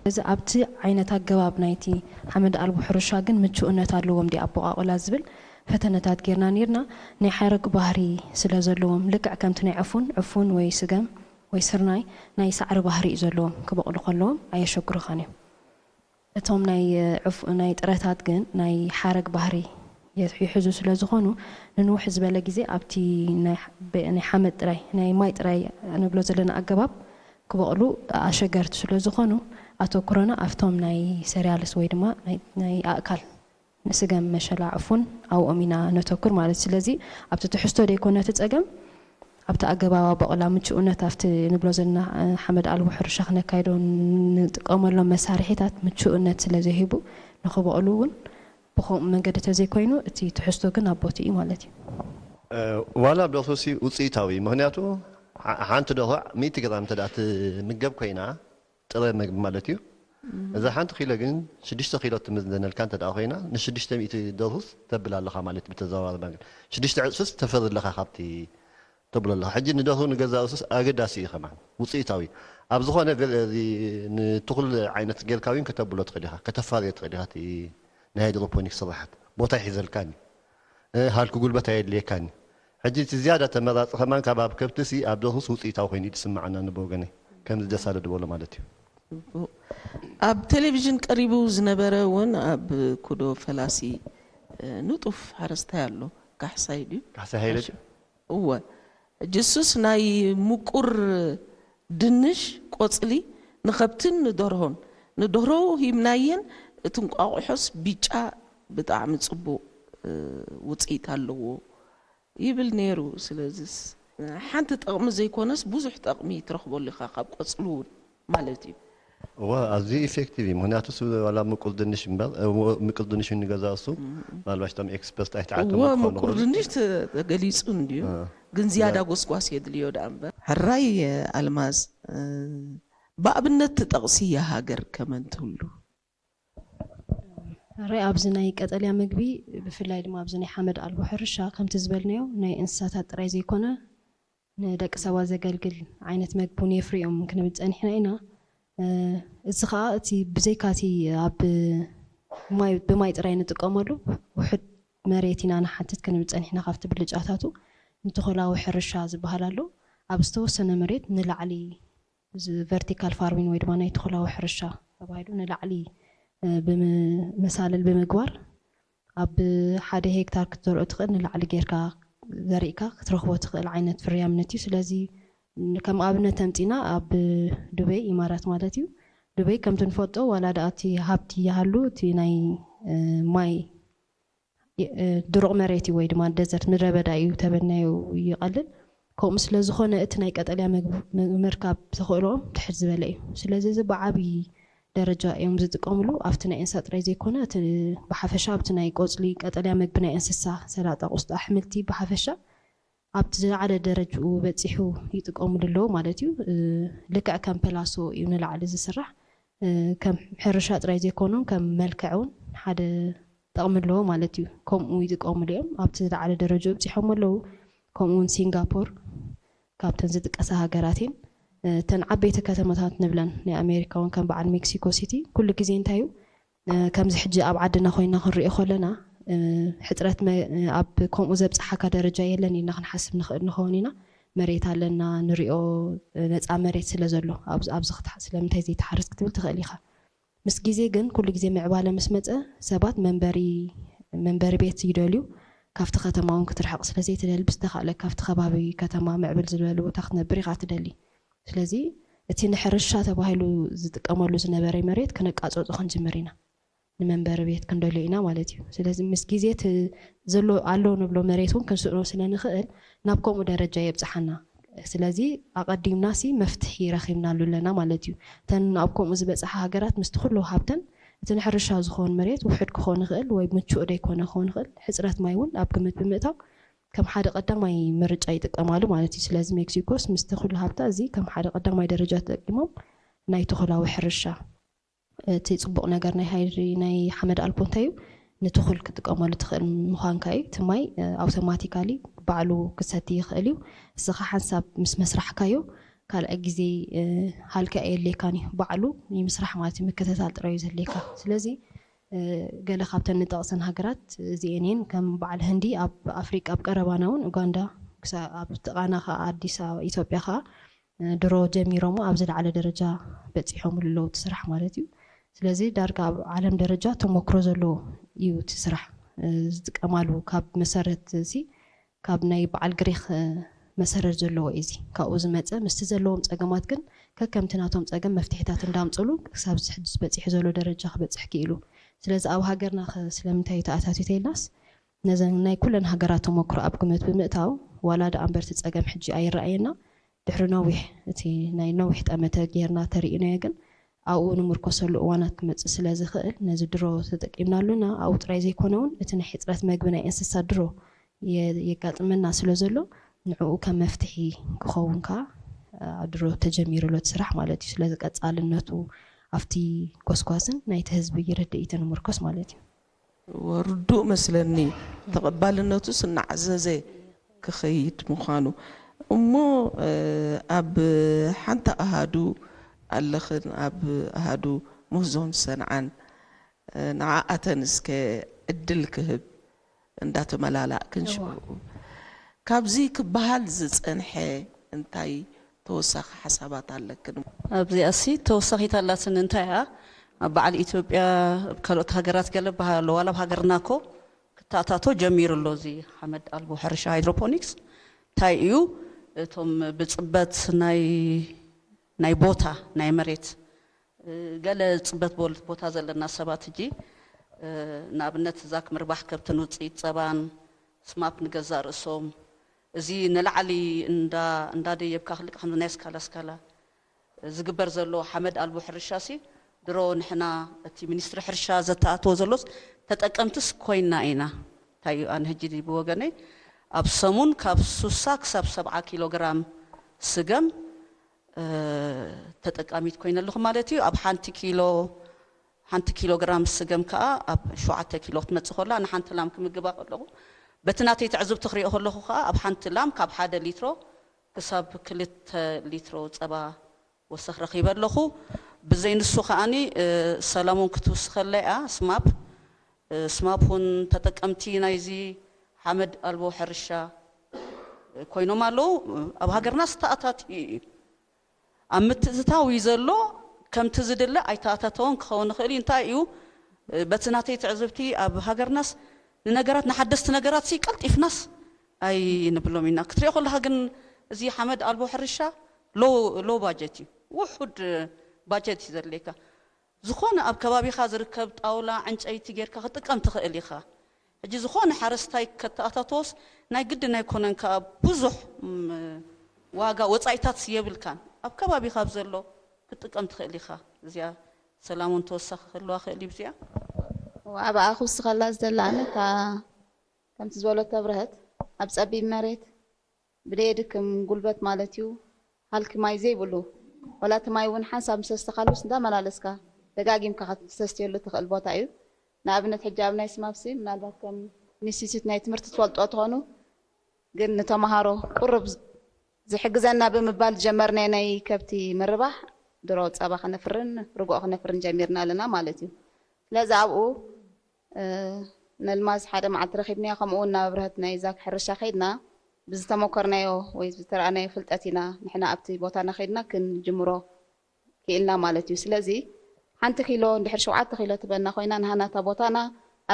እዚ ኣብቲ ዓይነት ኣገባብ ናይቲ ሓመድ ኣልቦ ሕርሻ ግን ምቹእነት ኣለዎም ድዩ ኣቦቓቕላ ዝብል ፈተነታት ጌርና ኔርና። ናይ ሓረግ ባህሪ ስለ ዘለዎም፣ ልክዕ ከምቲ ናይ ዕፉን፣ ዕፉን ወይ ስገም ወይ ስርናይ ናይ ሳዕሪ ባህሪ እዩ ዘለዎም፣ ክበቑሉ ከለዎም ኣየሸግሩኻን እዮም። እቶም ናይ ዕፉ-፣ ናይ ጥረታት ግን ናይ ሓረግ ባህሪ ይሕ-፣ ይሕዙ ስለ ዝኾኑ፣ ንንውሕ ዝበለ ግዜ ኣብቲ ናይ ሕ-፣ በ-፣ ናይ ሓመድ ጥራይ፣ ናይ ማይ ጥራይ ንብሎ ዘለና ኣገባብ ክበቑሉ ኣሸገርቲ ስለ ዝኾኑ፣ ኣተኩሮና ኣብቶም ናይ ሰሪያልስ ወይ ድማ ናይ፣ ናይ ኣእካል ንስገም፣ መሸላ፣ ዕፉን ኣብኦም ኢና ነተኩር ማለት እዩ። ስለዚ ኣብቲ ትሕዝቶ ደይኮነ እቲ ጸገም፣ ኣብቲ ኣገባብ ኣቦቕላ ምቹእነት፣ ኣብቲ ንብሎ ዘለና ሓመድ ኣልቦ ሕርሻ ክነካይዶ ንጥቀመሎም መሳርሒታት ምቹእነት ስለ ዘይህቡ፣ ንኽበቕሉ እውን ብኸምኡ መንገዲ ተዘይኮይኑ፣ እቲ ትሕዝቶ ግን ኣብ ቦትኡ እዩ ማለት እዩ። ዋላ ኣብ ደርሁሲ ውፅኢታዊ እዩ። ምኽንያቱ ሓ-፣ ሓንቲ ደርሆ ሚእቲ ግራም እንተ ደኣ ትምገብ ኮይና፣ ጥረ መግቢ ማለት እዩ። እዛ ሓንቲ ኪሎ ግን ሽዱሽተ ኪሎ ትምዘነልካ እንተ ደኣ ኮይና፣ ንሽዱሽተ ሚእቲ ደርሁስ ተብል ኣለኻ ማለት እዩ። ብተዘዋዋሪ መንገዲ ሽዱሽተ ዕፅፍስ ተፈሪ ኣለኻ ካብቲ ተብሎ ኣለኻ። ሕጂ ንደርሁ ንገዛእ ርእሱስ ኣገዳሲ እዩ ከማን፣ ውፅኢታዊ እዩ። ኣብ ዝኾነ ገ-፣ እዚ ንትኹል ዓይነት ጌርካ እውን ከተብሎ ትኽእል ኢኻ፣ ከተፋርዮ ትኽእል ኢኻ። እቲ ናይ ሃይድሮፖኒክ ስራሓት ቦታ ይሕዘልካን እዩ። እ፣ ሃልኪ ጉልበት ኣየድልየካን እዩ። ሕጂ እቲ ዝያዳ ተመራፂ ከማን ካብ ኣብ ከብትሲ ኣብ ደርሁስ ውፅኢታዊ ኮይኑ እዩ ዝስምዓና፣ ንብወገነይ ከምዚ ደሳለ ዝበሎ ማለት እዩ። ጽቡቕ። ኣብ ቴሌቪዥን ቀሪቡ ዝነበረ እውን ኣብ ኩዶ ፈላሲ፣ እ፣ ንጡፍ ሓረስታይ ኣሎ። ካሕሳይ ድዩ? ካሕሳይ ሃይለ ድዩ? እወ። ሕጂ እሱስ ናይ ምቁር ድንሽ ቆጽሊ ንኸብትን ንደርሆን፣ ንደርሆ ሂብናየን፣ እቲ እንቋቑሖስ ቢጫ ብጣዕሚ ጽቡቕ፣ እ፣ ውጽኢት ኣለዎ ይብል ነይሩ። ስለዚስ ሓንቲ ጠቕሚ ዘይኮነስ ብዙሕ ጠቕሚ ትረኽበሉ ኢኻ ካብ ቆጽሊ እውን ማለት እዩ። እወ፣ ኣዝዩ ኢፌክቲቭ እዩ። ምኽንያቱ ስ-፣ ዋላ ምቁር ድንሽ እምበር፣ እ፣ ው-፣ ምቁር ድንሽ ንገዛ እሱ፣ ምናልባሽ እቶም ኤክስፐርት ኣይተዓልቶም እወ፣ ክኾኑ ምቁር ይኽእሉ። ድንሽ ተ-፣ ተገሊጹ እንድዩ፣ እ፣ ግን ዝያዳ ያ- ጎስጓስ የድልዮ ደኣ እምበር። ሕራይ ኣልማዝ፣ እ፣ ብኣብነት ትጠቕስያ ሃገር ከመን ትህሉ? ሕራይ ኣብዚ ናይ ቀጠልያ ምግቢ፣ ብፍላይ ድማ ኣብዚ ናይ ሓመድ ኣልቦ ሕርሻ፣ ከምቲ ዝበልናዮ ናይ እንስሳታት ጥራይ ዘይኮነ፣ ንደቂ ሰባት ዘገልግል ዓይነት መግቢ እውን የፍርዮም ክንብል ጸኒሕና ኢና። እ፣ እዚ ኸኣ እቲ ብዘይካ እቲ ኣብ ማይ፣ ብማይ ጥራይ ንጥቀመሉ ውሑድ መሬት ኢና ንሓትት ክንብል ጸኒሕና። ካብቲ ብልጫታቱ ንተኾላዊ ሕርሻ ዝበሃል ኣሎ። ኣብ ዝተወሰነ መሬት ንላዕሊ፣ እዚ ቨርቲካል ፋርሚንግ ወይ ድማ ናይ ተኾላዊ ሕርሻ ተባሂሉ ንላዕሊ፣ እ፣ ብም-፣ መሳልል ብምግባር ኣብ ሓደ ሄክታር ክትዘርኦ ትኽእል፣ ንላዕሊ ጌርካ ዘሪእካ ክትረኽቦ ትኽእል ዓይነት ፍርያምነት እዩ። ስለዚ ን-፣ ከም ኣብነት ተምጺና ኣብ ዱበይ፣ ኢማራት ማለት እዩ። ዱበይ ከምቲ ንፈልጦ ዋላ ደኣ እቲ ሃብቲ ይሃሉ፣ እቲ ናይ፣ እ፣ ማይ፣ እ፣ ድሩቕ መሬት እዩ ወይ ድማ ደዘርት፣ ምድረ በዳ እዩ ተበልናዮ ይቐልል። ከምኡ ስለ ዝኾነ እቲ ናይ ቀጠልያ መግቢ ም-፣ ምርካብ ተኽእሎኦም ትሕት ዝበለ እዩ። ስለዚ እዚ ብዓብዪ ደረጃ እዮም ዝጥቀምሉ። ኣብቲ ናይ እንስሳ ጥራይ ዘይኮነ፣ እቲ ብሓፈሻ ኣብቲ ናይ ቆጽሊ ቀጠልያ መግቢ ናይ እንስሳ፣ ሰላጣ፣ ቆስጣ፣ ኣሕምልቲ ብሓፈሻ ኣብቲ ዝለዓለ ደረጅኡ በጺሑ ይጥቀምሉ ኣለዉ ማለት እዩ። እ፣ ልክዕ ከም ፐላሶ እዩ ንላዕሊ ዝስራሕ። እ፣ ከም ሕርሻ ጥራይ ዘይኮኑ ከም መልክዕ እውን ሓደ ጠቕሚ ኣለዎ ማለት እዩ። ከምኡ ይጥቀምሉ እዮም። ኣብቲ ዝለዓለ ደረጅኡ ኣብጺሖም ኣለዉ። ከምኡ እውን ሲንጋፖር ካብተን ዝጥቀሳ ሃገራት እየን። እ፣ እተን ዓበይቲ ከተማታት ንብለን ናይ ኣሜሪካ እውን ከም በዓል ሜክሲኮ ሲቲ ኩሉ ግዜ እንታይ እዩ፣ እ፣ ከምዚ ሕጂ ኣብ ዓድና ኮይና ክንሪኦ ከለና፣ እ፣ ሕጽረት መ-፣ ኣብ ከምኡ ዘብጽሓካ ደረጃ የለን ኢልና ክንሓስብ ንኽእል ንኸውን ኢና። መሬት ኣለና፣ ንሪኦ፣ እ፣ ነጻ መሬት ስለ ዘሎ፣ ኣብ-፣ ኣብዚ ክትሓ-፣ ስለምንታይ ዘይትሓርስ ክትብል ትኽእል ኢኻ። ምስ ግዜ ግን፣ ኩሉ ግዜ ምዕባለ ምስ መጸ፣ ሰባት መንበሪ፣ መንበሪ ቤት ይደልዩ። ካብቲ ከተማ እውን ክትርሕቕ ስለ ዘይትደሊ፣ ብዝተኻእለ ካብቲ ከባቢ ከተማ ምዕብል ዝበለ ቦታ ክትነብር ኢኻ ትደሊ። ስለዚ እቲ ንሕርሻ ተባሂሉ ዝጥቀመሉ ዝነበረ መሬት ክነቃጸጾ ክንጅምር ኢና። ንመንበሪ ቤት ክንደልዮ ኢና ማለት እዩ። ስለዚ ምስ ግዜ እቲ ዘሎ ኣሎ ንብሎ መሬት እውን ክንስእኖ ስለ ንኽእል ናብ ከምኡ ደረጃ የብጽሓና። ስለዚ ኣቐዲምና ሲ መፍትሒ ረኺብናሉ ኣለና ማለት እዩ። እተን ኣብ ከምኡ ዝበጽሓ ሃገራት ምስቲ ኩሉ ሃብተን እቲ ንሕርሻ ዝኸውን መሬት ውሑድ ክኾን ይኽእል ወይ ምቹእ ደይኮነ ክኾን ይኽእል። ሕጽረት ማይ እውን ኣብ ግምት ብምእታው ከም ሓደ ቀዳማይ ምርጫ ይጥቀማሉ ማለት እዩ። ስለዚ ሜክሲኮስ ምስቲ ኩሉ ሃብታ እዚ ከም ሓደ ቀዳማይ ደረጃ ተጠቂሞም ናይ ተኹላዊ ሕርሻ፣ እቲ ጽቡቕ ነገር ናይ ሃይድሪ ናይ ሓመድ ኣልቦ እንታይ እዩ? ንትኹል ክጥቀመሉ ትኽእል ምዃንካ እዩ። እቲ ማይ፣ እ፣ ኣውቶማቲካሊ ባዕሉ ክሰቲ ይኽእል እዩ። እስኻ ሓንሳብ ምስ መስራሕካዮ ካልኣይ ግዜ ሃልኪ ኣየድልየካን እዩ። ባዕሉ ናይ ምስራሕ ማለት እዩ፣ ምክትታል ጥራይ እዩ ዘድልየካ። ስለዚ ገለ ካብተን ንጠቕሰን ሃገራት እዚኤን እየን። ከም በዓል ህንዲ ኣብ ኣፍሪቃ ኣብ ቀረባና እውን ኡጋንዳ፣ ክሳ-፣ ኣብ ጥቓና ከዓ ኣዲስ ኣበባ ኢትዮጵያ ከዓ ድሮ ጀሚሮሞ ኣብ ዝለዓለ ደረጃ በፂሖምሉ ኣለዉ እቲ ስራሕ ማለት እዩ። ስለዚ ዳርጋ ኣብ ዓለም ደረጃ ተሞክሮ ዘለዎ እዩ እቲ ስራሕ ዝጥቀማሉ። ካብ መሰረት እዚ ካብ ናይ በዓል ግሪክ መሰረት ዘለዎ እዩ። እዚ ካብኡ ዝመፀ ምስቲ ዘለዎም ፀገማት ግን ከከምቲ ናቶም ፀገም መፍትሒታት እንዳምፅሉ ክሳብ ሕጂ በፂሑ ዘሎ ደረጃ ክበፅሕ ክኢሉ። ስለዚ ኣብ ሃገርና ከ ስለምንታይ እዩ ተኣታትዩ ተይልናስ፣ ነዘን ናይ ኩለን ሃገራት ተሞክሮ ኣብ ግምት ብምእታው፣ ዋላ ደኣ እምበር እቲ ፀገም ሕጂ ኣይረኣየና፣ ድሕሪ ነዊሕ፣ እቲ ናይ ነዊሕ ጠመተ ጌርና ተሪእናዮ፣ ግን ኣብኡ ንምርኮሰሉ እዋናት ክመፅእ ስለ ዝኽእል፣ ነዚ ድሮ ተጠቂምናሉና ኣብኡ ጥራይ ዘይኮነ እውን እቲ ናይ ሕፅረት መግቢ ናይ እንስሳ ድሮ የ-፣ የጋጥመና ስለ ዘሎ፣ ንዕኡ ከም መፍትሒ ክኸውን ከዓ ድሮ ተጀሚሩ ኣሎ እቲ ስራሕ ማለት እዩ። ስለዚ ቀፃልነቱ ኣብቲ ጎስጓስን ናይቲ ህዝቢ ርድኢትን ንምርኮስ ማለት እዩ። ርዱእ መስለኒ፣ ተቐባልነቱስ እናዓዘዘ ክኸይድ ምዃኑ። እሞ ኣብ ሓንቲ ኣሃዱ ኣለኽን፣ ኣብ ኣሃዱ ምህዞን ሰንዓን፣ ንዓኣተን እስከ ዕድል ክህብ እንዳተመላላእክን ሽዑ ካብዚ ክበሃል ዝጸንሐ እንታይ ተወሳኺ ሓሳባት ኣለክን? ኣብዚኣሲ ተወሳኺት ኣላትኒ። እንታይ እያ ኣብ በዓል ኢትዮጵያ፣ ኣብ ካልኦት ሃገራት ገለ በሃል ኣሎ። ዋላ ኣብ ሃገርና እኮ ክተኣታቶ ጀሚሩ ኣሎ። እዚ ሓመድ ኣልቦ ሕርሻ ሃይድሮፖኒክስ እንታይ እዩ? እቶም ብፅበት ናይ ናይ ቦታ ናይ መሬት ገለ ፅበት ቦታ ዘለና ሰባት ሕጂ ንኣብነት እዛ ምርባሕ ከብትን ውፅኢት ፀባን ስማፕ ንገዛእ ርእሶም እዚ ንላዕሊ እንዳ እንዳደየብካ ክልቀ ከም ናይ ስካላ ስካላ ዝግበር ዘሎ ሓመድ ኣልቦ ሕርሻ ሲ ድሮ ንሕና እቲ ሚኒስትሪ ሕርሻ ዘተኣትዎ ዘሎስ ተጠቀምትስ ኮይና ኢና። እንታይ እዩ ኣነ ሕጂ ብወገነይ ኣብ ሰሙን ካብ ሱሳ ክሳብ ሰብዓ ኪሎ ግራም ስገም ተጠቃሚት ኮይነ ኣለኹ ማለት እዩ። ኣብ ሓንቲ ኪሎ ሓንቲ ኪሎ ግራም ስገም ከዓ ኣብ ሸውዓተ ኪሎ ክትመፅእ ከላ ንሓንቲ ላም ክምግባ ከለኹ በቲ ናተይ ትዕዝብቲ ክሪኦ ከለኹ ከዓ ኣብ ሓንቲ ላም ካብ ሓደ ሊትሮ ክሳብ ክልተ ሊትሮ ፀባ ወሰኽ ረኺበ ኣለኹ። ብዘይ ንሱ ከዓኒ ሰላሙን ክትውስኸለይ እያ ስማፕ ስማፕ እውን ተጠቀምቲ ናይዚ ሓመድ ኣልቦ ሕርሻ ኮይኖም ኣለዉ። ኣብ ሃገርና ዝተኣታትዩ እዩ። ኣብ ምትእትታው እዩ ዘሎ። ከምቲ ዝድለ ኣይተኣታተወን ክኸውን ይኽእል እዩ። እንታይ እዩ በቲ ናተይ ትዕዝብቲ ኣብ ሃገርናስ ንነገራት ንሓደስቲ ነገራት ሲ ቀልጢፍናስ ኣይንብሎም ኢና። ክትሪኦ ከለኻ ግን እዚ ሓመድ ኣልቦ ሕርሻ ሎ ባጀት እዩ። ውሑድ ባጀት እዩ ዘድልየካ። ዝኾነ ኣብ ከባቢኻ ዝርከብ ጣውላ፣ ዕንጨይቲ ጌርካ ክጥቀም ትኽእል ኢኻ። ሕጂ ዝኾነ ሓረስታይ ከተኣታተዎስ ናይ ግድን ኣይኮነን ከኣ ብዙሕ ዋጋ ወጻኢታት የብልካን። ኣብ ከባቢኻ ኣብ ዘሎ ክትጥቀም ትኽእል ኢኻ። እዚኣ ሰላም እውን ተወሳኺ ክህልዋ ክእል እዩ ብዚኣ። ኣብኣ ክውስኸላ ዝደሊ ኣነ እታ ከምቲ ዝበለቶ ኣብረሀት ኣብ ጸቢብ መሬት ብደየድክም ጉልበት ማለት እዩ ሃልኪ ማይ ዘይብሉ፣ ዋላ እቲ ማይ እውን ሓንሳብ ምሰስተኻሉስ እንዳመላለስካ ደጋጊምካ ክትሰስትየሉ ትኽእል ቦታ እዩ። ንኣብነት ሕጂ ኣብ ናይ ስማፕሲ ምናልባት ከም ኢንስቲትዩት ናይ ትምህርቲ ትፈልጥኦ ትኾኑ፣ ግን ንተምሃሮ ቁሩብ ዝሕግዘና ብምባል ዝጀመርናዮ ናይ ከብቲ ምርባሕ ድሮ ፀባ ክነፍርን ርግኦ ክነፍርን ጀሚርና ኣለና ማለት እዩ። ስለዚ ኣብኡ ነልማዝ ሓደ መዓልቲ ረኺብናዮ፣ ከምኡ እውን ናብ ኣብርሀት ናይ ዛክ ሕርሻ ከይድና ብዝተመኮርናዮ ወይ ዝተረኣናዮ ፍልጠት ኢና ንሕና ኣብቲ ቦታና ከይድና ክንጅምሮ ክኢልና ማለት እዩ። ስለዚ ሓንቲ ኪሎ እንድሕር ሸውዓተ ኪሎ ትበና ኮይና ንሃና እታ ቦታና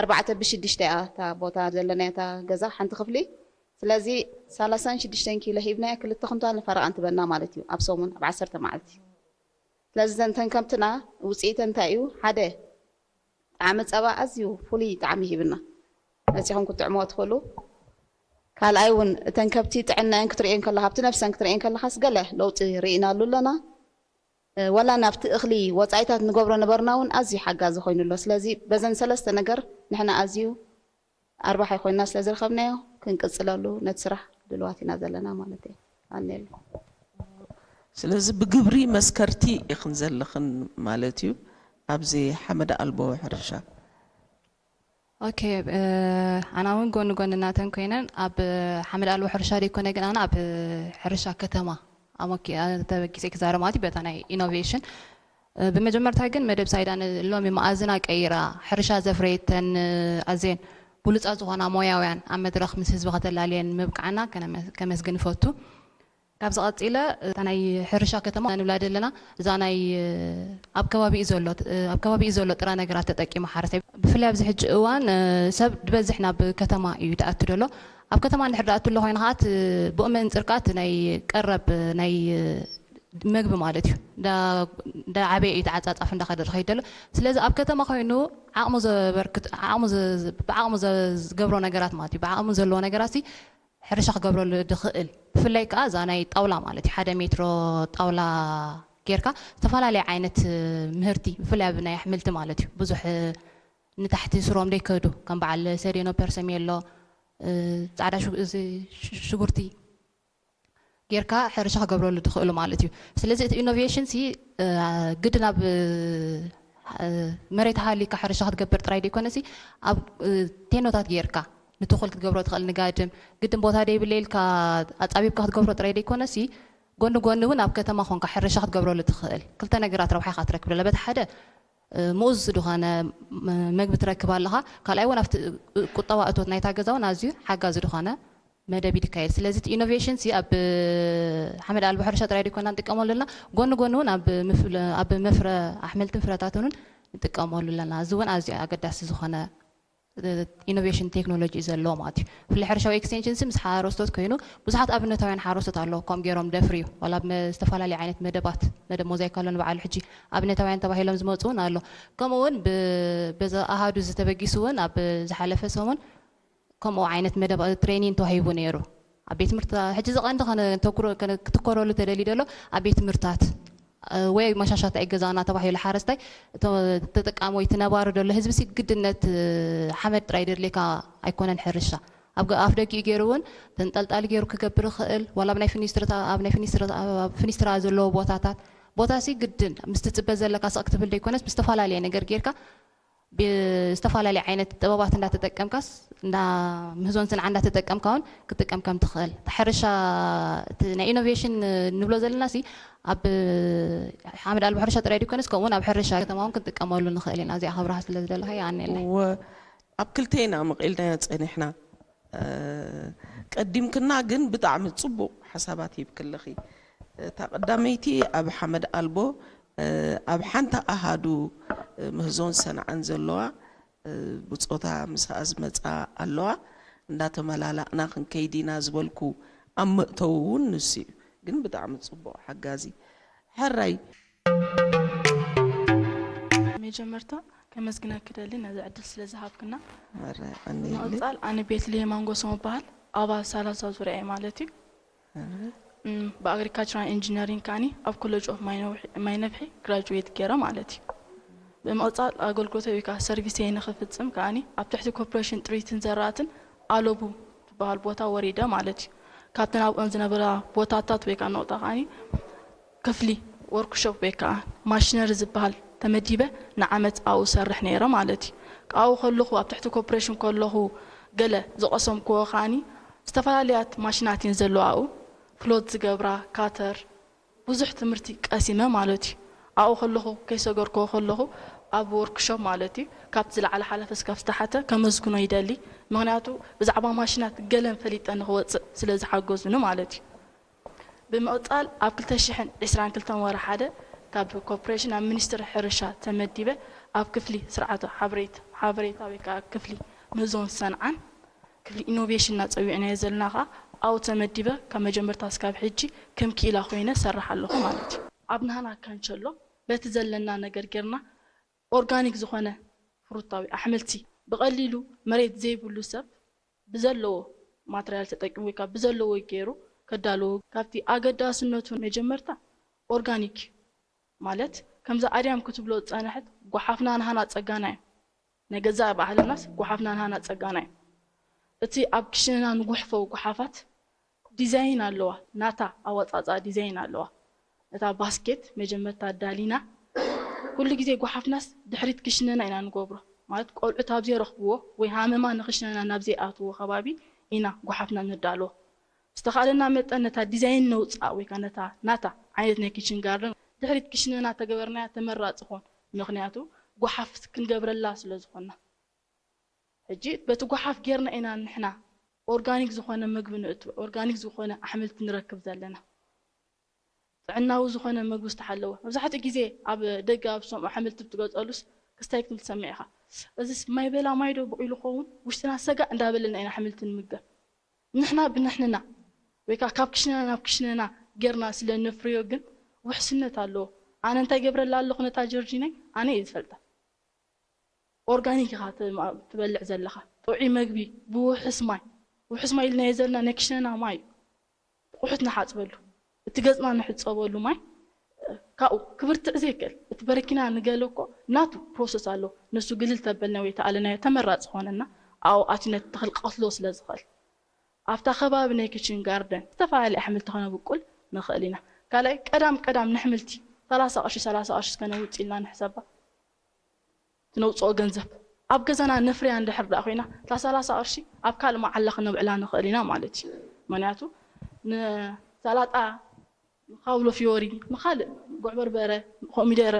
ኣርባዕተ ብሽዱሽተ እያ እታ ቦታ ዘለናያ እታ ገዛ ሓንቲ ክፍሊ። ስለዚ ሰላሳን ሽዱሽተን ኪሎ ሂብናያ ክልተ ኩንታል ንፈረቓ እንትበና ማለት እዩ ኣብ ሰሙን ኣብ ዓሰርተ መዓልቲ። ስለዚ እዘን ተንከምትና ውፅኢተን እንታይ እዩ? ሓደ ጣዕሚ ፀባ ኣዝዩ ፍሉይ ጣዕሚ ሂብና መፂኹም ክትጥዕምዎ ትኽእሉ። ካልኣይ እውን እተን ከብቲ ጥዕናኤን ክትርእየን ከለኻ ኣብቲ ነብሰን ክትርእየን ከለኻስ ገለ ለውጢ ርኢናሉ ኣለና። ወላ ናብቲ እኽሊ ወፃኢታት ንገብሮ ነበርና እውን ኣዝዩ ሓጋዚ ኮይኑ ኣሎ። ስለዚ በዘን ሰለስተ ነገር ንሕና ኣዝዩ ኣርባሓይ ኮይና ስለ ዝረኸብናዮ ክንቅፅለሉ ነቲ ስራሕ ድልዋት ኢና ዘለና ማለት እየ። ኣኔሉ ስለዚ ብግብሪ መስከርቲ ኢኽን ዘለኽን ማለት እዩ ኣብዚ ሓመድ ኣልቦ ሕርሻ። ኦኬ ኣና እውን ጎኒ ጎኒ እናተን ኮይነን ኣብ ሓመድ ኣልቦ ሕርሻ ዘይኮነ ግን ኣና ኣብ ሕርሻ ከተማ ተበጊሰ ክዛረብ ማለት እዩ በታ ናይ ኢኖቬሽን። ብመጀመርታ ግን መደብ ሳይዳ ሎሚ መኣዝና ቀይራ ሕርሻ ዘፍረየተን ኣዝየን ብሉፃት ዝኾና ሞያውያን ኣብ መድረኽ ምስ ህዝቢ ከተላልየን ምብቃዕና ከመስግን እፈቱ። ካብዚ ቀፂለ እታ ናይ ሕርሻ ከተማ ንብላ ዘለና እዛ ናይ ኣብ ከባቢኡ ዘሎ ኣብ ከባቢኡ ዘሎ ጥረ ነገራት ተጠቂሙ ሓረስታይ ብፍላይ ኣብዚ ሕጂ እዋን ሰብ ዝበዝሕ ናብ ከተማ እዩ ድኣቱ ዘሎ። ኣብ ከተማ እንድሕር ድኣቱ ኣሎ ኮይኑ ከዓ ብኡ መንፅር ከዓ ናይ ቀረብ ናይ መግቢ ማለት እዩ እንዳዓበየ እዩ ተዓፃፃፍ እንዳኸደ ዝኸይድ ዘሎ። ስለዚ ኣብ ከተማ ኮይኑ ዓቕሙ ዘበርክት ዓቕሙ ብዓቕሙ ዝገብሮ ነገራት ማለት እዩ ብዓቕሙ ዘለዎ ነገራት ሕርሻ ክገብረሉ ዝኽእል ብፍላይ ከዓ እዛ ናይ ጣውላ ማለት እዩ ሓደ ሜትሮ ጣውላ ጌርካ ዝተፈላለየ ዓይነት ምህርቲ ብፍላይ ኣብ ናይ ኣሕምልቲ ማለት እዩ ብዙሕ ንታሕቲ ስሮም ደይከዱ ከም በዓል ሰዴኖ ፐርሰሜሎ ፃዕዳ ሽጉርቲ ጌርካ ሕርሻ ክገብረሉ ትኽእሉ ማለት እዩ። ስለዚ እቲ ኢኖቬሽን ሲ ግድን ኣብ መሬት ሃሊካ ሕርሻ ክትገብር ጥራይ ደይኮነ ሲ ኣብ ቴኖታት ጌርካ ንትኹል ክትገብሮ ትኽእል ንጋድም ግድን ቦታ ደይብለ ኢልካ ኣፃቢብካ ክትገብሮ ጥራይ ደይኮነ ሲ ጎኒ ጎኒ እውን ኣብ ከተማ ኮንካ ሕርሻ ክትገብረሉ ትኽእል ክልተ ነገራት ረብሓ ኢካ ትረክብ ለበት ሓደ ምኡዝ ዝኾነ መግቢ ትረክብ ኣለኻ ካልኣይ እውን ኣብቲ ቁጠባ እቶት ናይታ ገዛ እውን ኣዝዩ ሓጋዚ ዝኾነ መደብ ይድካየድ ስለዚ እቲ ኢኖቬሽን ሲ ኣብ ሓመድ ኣልቦ ሕርሻ ጥራይ ደይኮና ንጥቀመሉ ኣለና ጎኒ ጎኒ እውን ኣብ መፍረ ኣሕምልትን ፍረታትን እውን ንጥቀመሉ ኣለና እዚ እውን ኣዝዩ ኣገዳሲ ዝኾነ ኢኖቬሽን ቴክኖሎጂ እዩ ዘለዎ ማለት እዩ። ብፍላይ ሕርሻዊ ኤክስቴንሽን ሲ ምስ ሓረስቶት ኮይኑ ብዙሓት ኣብነታውያን ሓረስቶት ኣለዉ ከም ገይሮም ደፍርዩ ዋላ ብዝተፈላለዩ ዓይነት መደባት መደብ ሞዛይካ ኣሎ ንበዓሉ ሕጂ ኣብነታውያን ተባሂሎም ዝመፁ እውን ኣሎ። ከምኡ እውን በዚ ኣሃዱ ዝተበጊሱ እውን ኣብ ዝሓለፈ ሰሙን ከምኡ ዓይነት መደብ ትሬኒን ተዋሂቡ ነይሩ። ኣብ ቤት ትምህርቲ ሕጂ ዝቐንዲ ክትኮረሉ ተደልዩ ደሎ ኣብ ቤት ትምህርታት ወይ መሻሻት ኣይገዛና ተባሂሉ ሓረስታይ ተጠቃሚ ወይ ትነባሪ ደሎ ህዝቢ ሲ ግድነት ሓመድ ጥራይ ደድሌካ ኣይኮነን ሕርሻ ኣብ ኣፍ ደጊኡ ገይሩ እውን ተንጠልጣሊ ገይሩ ክገብር ይኽእል ዋላ ኣብ ናይ ፊኒስትራ ኣብ ናይ ፊኒስትራ ኣብ ፊኒስትራ ዘለዎ ቦታታት ቦታ ሲ ግድን ምስ ትፅበ ዘለካ ስቕ ክትብል ደይኮነስ ብዝተፈላለየ ነገር ጌርካ ብዝተፈላለየ ዓይነት ጥበባት እንዳተጠቀምካስ እንዳ ምህዞን ስንዓ እንዳተጠቀምካ እውን ክትጥቀም ከም ትኽእል ሕርሻ ናይ ኢኖቬሽን ንብሎ ዘለና ሲ ኣብ ሓመድ ኣልቦ ሕርሻ ጥራይ ዲኮነስ ከምኡውን ኣብ ሕርሻ ከተማ እውን ክንጥቀመሉ ንኽእል ኢና እዚኣ ክብርሃ ስለ ዝደለኻ ይኣነለ ኣብ ክልተ ኢና መቒልናዮ ፀኒሕና ቀዲምክና ግን ብጣዕሚ ፅቡቕ ሓሳባት ሂብክለኺ እታ ቀዳመይቲ ኣብ ሓመድ ኣልቦ ኣብ ሓንቲ ኣሃዱ ምህዞን ሰንዓን ዘለዋ ብፆታ ምስኣ ዝመፃ ኣለዋ እንዳተመላላእና ክንከይድ ኢና ዝበልኩ ኣብ መእተዊ እውን ንሱ እዩ ግን ብጣዕሚ ፅቡቕ ሓጋዚ ሕራይ መጀመርታ ከመስግነኪ ደሊ ነዚ ዕድል ስለ ዝሃብክና። መቕፃል ኣነ ቤትልሄም ኣንጎሶም እበሃል። ኣባል ሳላሳ ዙርያ እየ ማለት እዩ። ብኣግሪካልቸራል ኢንጂነሪንግ ከዓኒ ኣብ ኮሌጅ ኦፍ ማይነብሒ ግራጁዌት ገይረ ማለት እዩ። ብምቕፃል ኣገልግሎተይ ወይ ከዓ ሰርቪሰይ ንኽፍፅም ከዓኒ ኣብ ትሕቲ ኮርፖሬሽን ጥሪትን ዘራእትን ኣለቡ ትበሃል ቦታ ወሪደ ማለት እዩ። ካብተን ኣብኦም ዝነበራ ቦታታት ወይ ከዓ ነቑጣ ከዓኒ ክፍሊ ወርክሾፕ ወይ ከዓ ማሽነሪ ዝበሃል ተመዲበ ንዓመት ኣብኡ እሰርሕ ነይረ ማለት እዩ። ኣብኡ ከለኹ ኣብ ትሕቲ ኮርፖሬሽን ከለኹ ገለ ዝቐሰምክዎ ከዓኒ ዝተፈላለያት ማሽናት እየን ዘለዋ ኣብኡ ፍሎት ዝገብራ ካተር ብዙሕ ትምህርቲ ቀሲመ ማለት እዩ። ኣብኡ ከለኹ ከይሰገርክዎ ከለኹ ኣብ ወርክሾፕ ማለት እዩ ካብቲ ዝለዓለ ሓላፊ እስካብ ዝተሓተ ከመስግኖ ይደሊ። ምኽንያቱ ብዛዕባ ማሽናት ገለን ፈሊጠ ንኽወፅእ ስለ ዝሓገዙኒ ማለት እዩ። ብምቕፃል ኣብ ክልተ ሽሕን ዕስራን ክልተን ወርሒ ሓደ ካብ ኮርፖሬሽን ኣብ ሚኒስትሪ ሕርሻ ተመዲበ ኣብ ክፍሊ ስርዓተ ሓበሬታ ሓበሬታ ወይ ከዓ ክፍሊ ምህዞን ሰንዓን ክፍሊ ኢኖቬሽን እናፀዊዕናዮ ዘለና ከዓ ኣብኡ ተመዲበ ካብ መጀመርታ እስካብ ሕጂ ከም ክኢላ ኮይነ እሰርሕ ኣለኹ ማለት እዩ። ኣብ ናህና ካንቸሎ በቲ ዘለና ነገር ጌርና ኦርጋኒክ ዝኾነ ፍሩታዊ ኣሕምልቲ ብቐሊሉ መሬት ዘይብሉ ሰብ ብዘለዎ ማተርያል ተጠቂሙ ወይ ከዓ ብዘለዎ ገይሩ ከዳልዎ ካብቲ ኣገዳስነቱ መጀመርታ ኦርጋኒክ ማለት ከምዚ ኣድያም ክትብሎ ዝፀንሐት ጓሓፍና ናሃና ፀጋና እዩ። ናይ ገዛእ ባህልናስ ጓሓፍና ናሃና ፀጋና እዩ። እቲ ኣብ ክሽነና ንጉሕፎ ጓሓፋት ዲዛይን ኣለዋ፣ ናታ ኣወፃፅኣ ዲዛይን ኣለዋ። እታ ባስኬት መጀመርታ ኣዳሊና ኩሉ ግዜ ጓሓፍናስ ድሕሪት ክሽነና ኢና ንገብሮ ማለት ቆልዑት ኣብ ዘይረኽብዎ ወይ ሃመማ ንክሽነና ናብ ዘይኣትዎ ከባቢ ኢና ጓሓፍና ነዳልዎ። ዝተኻእለና መጠን ነታ ዲዛይን ነውፅኣ ወይ ከዓ ነታ ናታ ዓይነት ናይ ኪችን ጋርደን ድሕሪት ክሽነና ተገበርናያ ተመራፂ ኾን። ምኽንያቱ ጓሓፍ ክንገብረላ ስለ ዝኾንና። ሕጂ በቲ ጓሓፍ ጌርና ኢና ንሕና ኦርጋኒክ ዝኾነ ምግቢ ንእቱ ኦርጋኒክ ዝኾነ ኣሕምልቲ ንረክብ ዘለና። ጥዕናዊ ዝኾነ ምግቢ ዝተሓለወ። መብዛሕትኡ ግዜ ኣብ ደገ ኣብ ሰምኡ ኣሕምልቲ ብትገጸሉስ ክስታይ ክትብል ትሰምዕ ኢኻ። እዚስ ማይ በላ ማይ ዶ በቑሉ ኸውን? ውሽጥና ሰጋእ እንዳበለና ኢና ኣሕምልቲ ንምገብ። ንሕና ብንሕንና ወይ ከዓ ካብ ክሽነና ናብ ክሽነና ጌርና ስለ ነፍርዮ ግን ውሕስነት ኣለዎ። ኣነ እንታይ ገብረላ ኣለኹ ነታ ጀርጂነይ ኣነ እየ ዝፈልጣ። ኦርጋኒክ ኢኻ ትማ- ትበልዕ ዘለኻ። ጥዑይ መግቢ ብውሑስ ማይ፣ ውሑስ ማይ ኢልናዮ ዘለና ናይ ክሽነና ማይ እዩ። ቁሑት ንሓፅበሉ፣ እቲ ገፅና ንሕፀበሉ ማይ ካብኡ ክብርትዕ ዘይክእል እቲ በረኪና ንገለ እኮ ናቱ ፕሮሰስ ኣሎ። ንሱ ግልል ተበልና ወይ ተኣለናዮ ተመራፂ ኾነና ኣብኡ ኣትዩ ነቲ ተኽሊ ቀትሎ ስለ ዝኽእል ኣብታ ከባቢ ናይ ኪችን ጋርደን ዝተፈላለዩ ኣሕምልቲ ከነብቁል ንኽእል ኢና። ካልኣይ ቀዳም ቀዳም ንሕምልቲ ሰላሳ ቅርሺ ሰላሳ ቅርሺ እስከነውፅ ኢልና ንሕሰባ። ትነውፅኦ ገንዘብ ኣብ ገዛና ነፍርያ እንድሕር ደኣ ኮይና እታ ሰላሳ ቅርሺ ኣብ ካልእ መዓላ ክነብዕላ ንኽእል ኢና ማለት እዩ። ምክንያቱ ንሰላጣ ንካውሎ ፊዮሪ ንካልእ ጉዕ በርበረ ኮሚደረ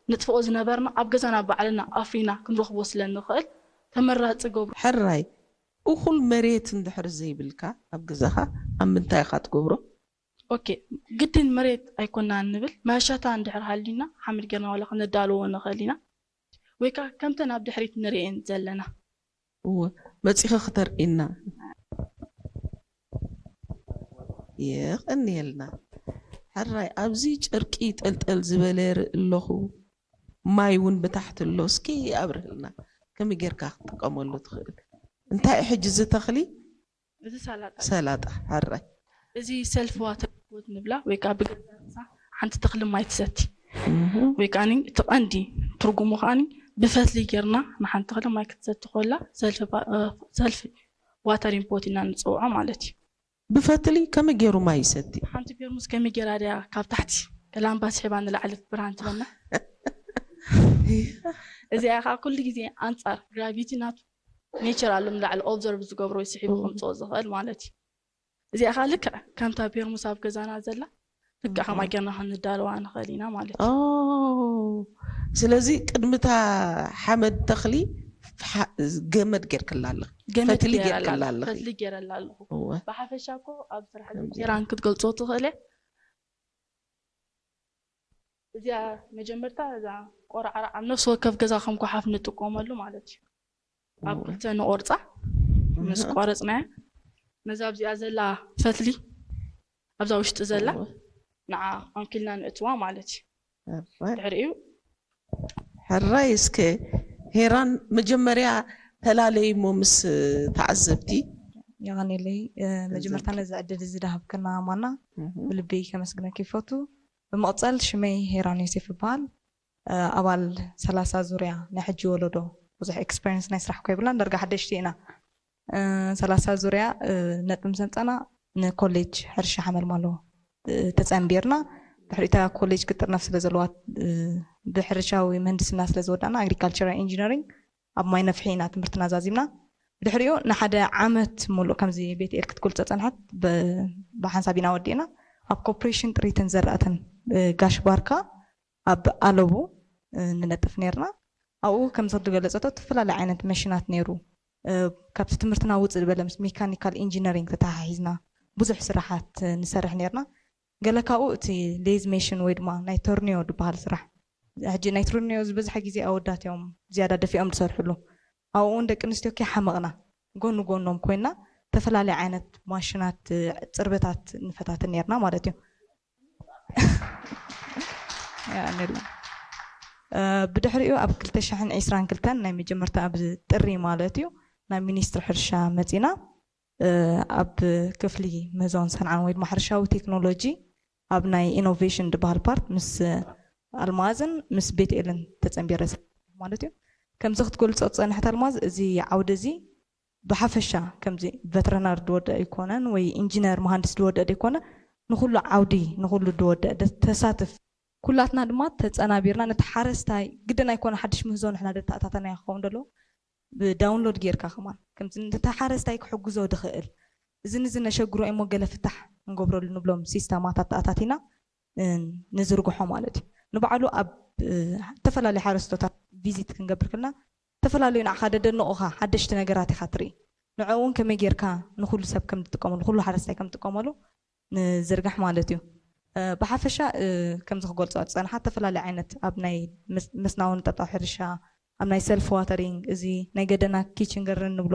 ንጥፍኦ ዝነበርና ኣብ ገዛና ባዕልና ኣፍሪና ክንረኽቦ ስለ ንኽእል ተመራፂ ገብሩ። ሕራይ እኹል መሬት እንድሕር ዘይብልካ ኣብ ገዛኻ ኣብ ምንታይ ኢኻ ትገብሮ? ኦኬ ግድን መሬት ኣይኮናን ንብል መሸታ እንድሕር ሃሊና ሓመድ ጌርና ዋላ ክነዳልዎ ንኽእል ኢና ወይ ከዓ ከምተን ኣብ ድሕሪት ንርእየን ዘለና እወ መፂኺ ክተርእይና የቐንየልና። ሕራይ ኣብዚ ጨርቂ ጠልጠል ዝበለ ርኢ ኣለኹ። ማይ እውን ብታሕቲ ኣሎ። እስኪ ኣብርህልና ከመይ ጌርካ ክትጥቀመሉ ትኽእል? እንታይ እዩ ሕጂ እዚ ተኽሊ? እዚ ሰላጣ ሰላጣ። ሕራይ እዚ ሰልፍ ዋተር ሪፖርት ንብላ ወይ ከዓ ብገዛሳ ሓንቲ ተኽሊ ማይ ትሰቲ ወይ ከዓ እቲ ቀንዲ ትርጉሙ ከዓ ብፈትሊ ጌርና ንሓንቲ ተኽሊ ማይ ክትሰቲ ኮላ ሰልፍ ዋተር ኢምፖት ኢና ንፅውዖ ማለት እዩ። ብፈትሊ ከመይ ገይሩ ማይ ይሰቲ? ሓንቲ ፔርሙስ ከመይ ገይራ ድያ ካብ ታሕቲ ከላምባ ስሒባ ንላዕሊ ብርሃን ትበና። እዚኣ ከዓ ኩሉ ግዜ ኣንፃር ግራቪቲ ናቱ ኔቸር ኣሎ ንላዕሊ ኦብዘርቭ ዝገብሮ ወይ ስሒቡ ከምፅኦ ዝኽእል ማለት እዩ። እዚኣ ከዓ ልክዕ ከምታ ፔርሙስ ኣብ ገዛና ዘላ ልክዕ ከምኣ ጌርና ክንዳለዋ ንኽእል ኢና ማለት እዩ። ስለዚ ቅድምታ ሓመድ ተኽሊ ገመድ ጌርክላ ኣለኺ፣ ፈትሊ ጌርክላ ኣለኺ። ፈትሊ ጌረላ ኣለኹ። ብሓፈሻ እኮ ኣብ ስራሕ ሄራን ክትገልፆ ትኽእል እያ። እዚኣ መጀመርታ እዛ ቆራዕራዕ ኣብ ነፍሲ ወከፍ ገዛ ከም ጓሓፍ ንጥቀመሉ ማለት እዩ። ኣብ ክልተ ንቆርፃ ምስ ቆረፅናያ ነዛ ኣብዚኣ ዘላ ፈትሊ ኣብዛ ውሽጢ ዘላ ንዓ ኣንኪልና ንእትዋ ማለት እዩ። ድሕሪኡ ሕራይ እስከ ሄራን መጀመርያ ተላለይ እሞ ምስ ተዓዘብቲ። የቐንየለይ። መጀመርታ ነዚ ዕድል እዚ ዝሃብክና ማና ብልቢ ከመስግነኪ ይፈቱ። ብምቕፃል ሽመይ ሄራን ዮሴፍ ይበሃል። ኣባል ሰላሳ ዙርያ ናይ ሕጂ ወለዶ ብዙሕ ኤክስፐሪንስ ናይ ስራሕ እኳ የብልናን ዳርጋ ሓደሽቲ ኢና። ሰላሳ ዙርያ ነጥቢ ምስ ኣምፃእና ንኮሌጅ ሕርሻ ሓመልማሎ ተፀንቢርና። ድሕሪታ ኮሌጅ ቅጥርናፍ ስለ ዘለዋ ብሕርሻዊ ምህንድስና ስለ ዝወዳእና ኣግሪካልቸራል ኢንጂነሪንግ ኣብ ማይ ነፍሒ ኢና ትምህርትና ዛዚምና። ብድሕሪኡ ንሓደ ዓመት ሙሉእ ከምዚ ቤት ኤል ክትገልፆ ፀንሐት ብሓንሳብ ኢና ወዲእና። ኣብ ኮፕሬሽን ጥሪትን ዘራእትን ጋሽ ባርካ ኣብ ኣለቡ ንነጥፍ ነርና። ኣብኡ ከምዚ ዝገለፀቶ ዝተፈላለዩ ዓይነት መሽናት ነይሩ። ካብቲ ትምህርትና ውፅእ ዝበለ ምስ ሜካኒካል ኢንጂነሪንግ ተተሓሒዝና ብዙሕ ስራሓት ንሰርሕ ነርና። ገለ ካብኡ እቲ ሌዝ ሜሽን ወይ ድማ ናይ ቶርኒዮ ዝበሃል ስራሕ። ሕጂ ናይ ቶርኒዮ ዝበዝሐ ግዜ ኣወዳት እዮም ዝያዳ ደፊኦም ዝሰርሕሉ። ኣብኡ እውን ደቂ ኣንስትዮ ከይሓመቕና ጎኒ ጎኖም ኮይና ዝተፈላለየ ዓይነት ማሽናት ፅርበታት ንፈታትን ነርና ማለት እዩ። ብድሕሪኡ ኣብ ክልተ ሽሕን ዕስራን ክልተን ናይ መጀመርታ ኣብዚ ጥሪ ማለት እዩ ናብ ሚኒስትሪ ሕርሻ መፂና። ኣብ ክፍሊ ምህዞን ሰንዓን ወይ ድማ ሕርሻዊ ቴክኖሎጂ ኣብ ናይ ኢኖቬሽን ዝበሃል ፓርት ምስ ኣልማዝን ምስ ቤትኤልን ተፀንቢረ ማለት እዩ። ከምዚ ክትገልፆ ዝፀንሐት ኣልማዝ እዚ ዓውዲ እዚ ብሓፈሻ ከምዚ ቨተረናር ዝወደእ ኣይኮነን ወይ ኢንጂነር መሃንድስ ዝወደእ ዘይኮነ ንኩሉ ዓውዲ ንኩሉ ዝወደእ ተሳትፍ ኩላትና ድማ ተፀናቢርና ነቲ ሓረስታይ ግድን ኣይኮነ ሓድሽ ምህዞ ንሕና ደተኣታተናዮ ክኸውን ደለዎ ብዳውንሎድ ጌርካ ከማን ከምዚ ነቲ ሓረስታይ ክሕግዞ ድኽእል እዚ ንዚ ነሸግሮ እሞ ገለ ፍታሕ ንገብረሉ ንብሎም ሲስተማት ኣተኣታቲና ንዝርግሖ ማለት እዩ። ንባዕሉ ኣብ ዝተፈላለዩ ሓረስቶታት ቪዚት ክንገብር ከለና ዝተፈላለዩ ንዓኻ ደደንቑኻ ሓደሽቲ ነገራት ኢኻ ትርኢ። ንዕኡ እውን ከመይ ጌርካ ንኹሉ ሰብ ከም ትጥቀመሉ፣ ኩሉ ሓረስታይ ከም ትጥቀመሉ ንዝርግሕ ማለት እዩ። ብሓፈሻ ከምዚ ክገልጾ ዝጸንሓ ዝተፈላለዩ ዓይነት ኣብ ናይ መስናውን ጠጣው ሕርሻ፣ ኣብ ናይ ሰልፍ ዋተሪንግ፣ እዚ ናይ ገደና ኪችን ገርን ንብሎ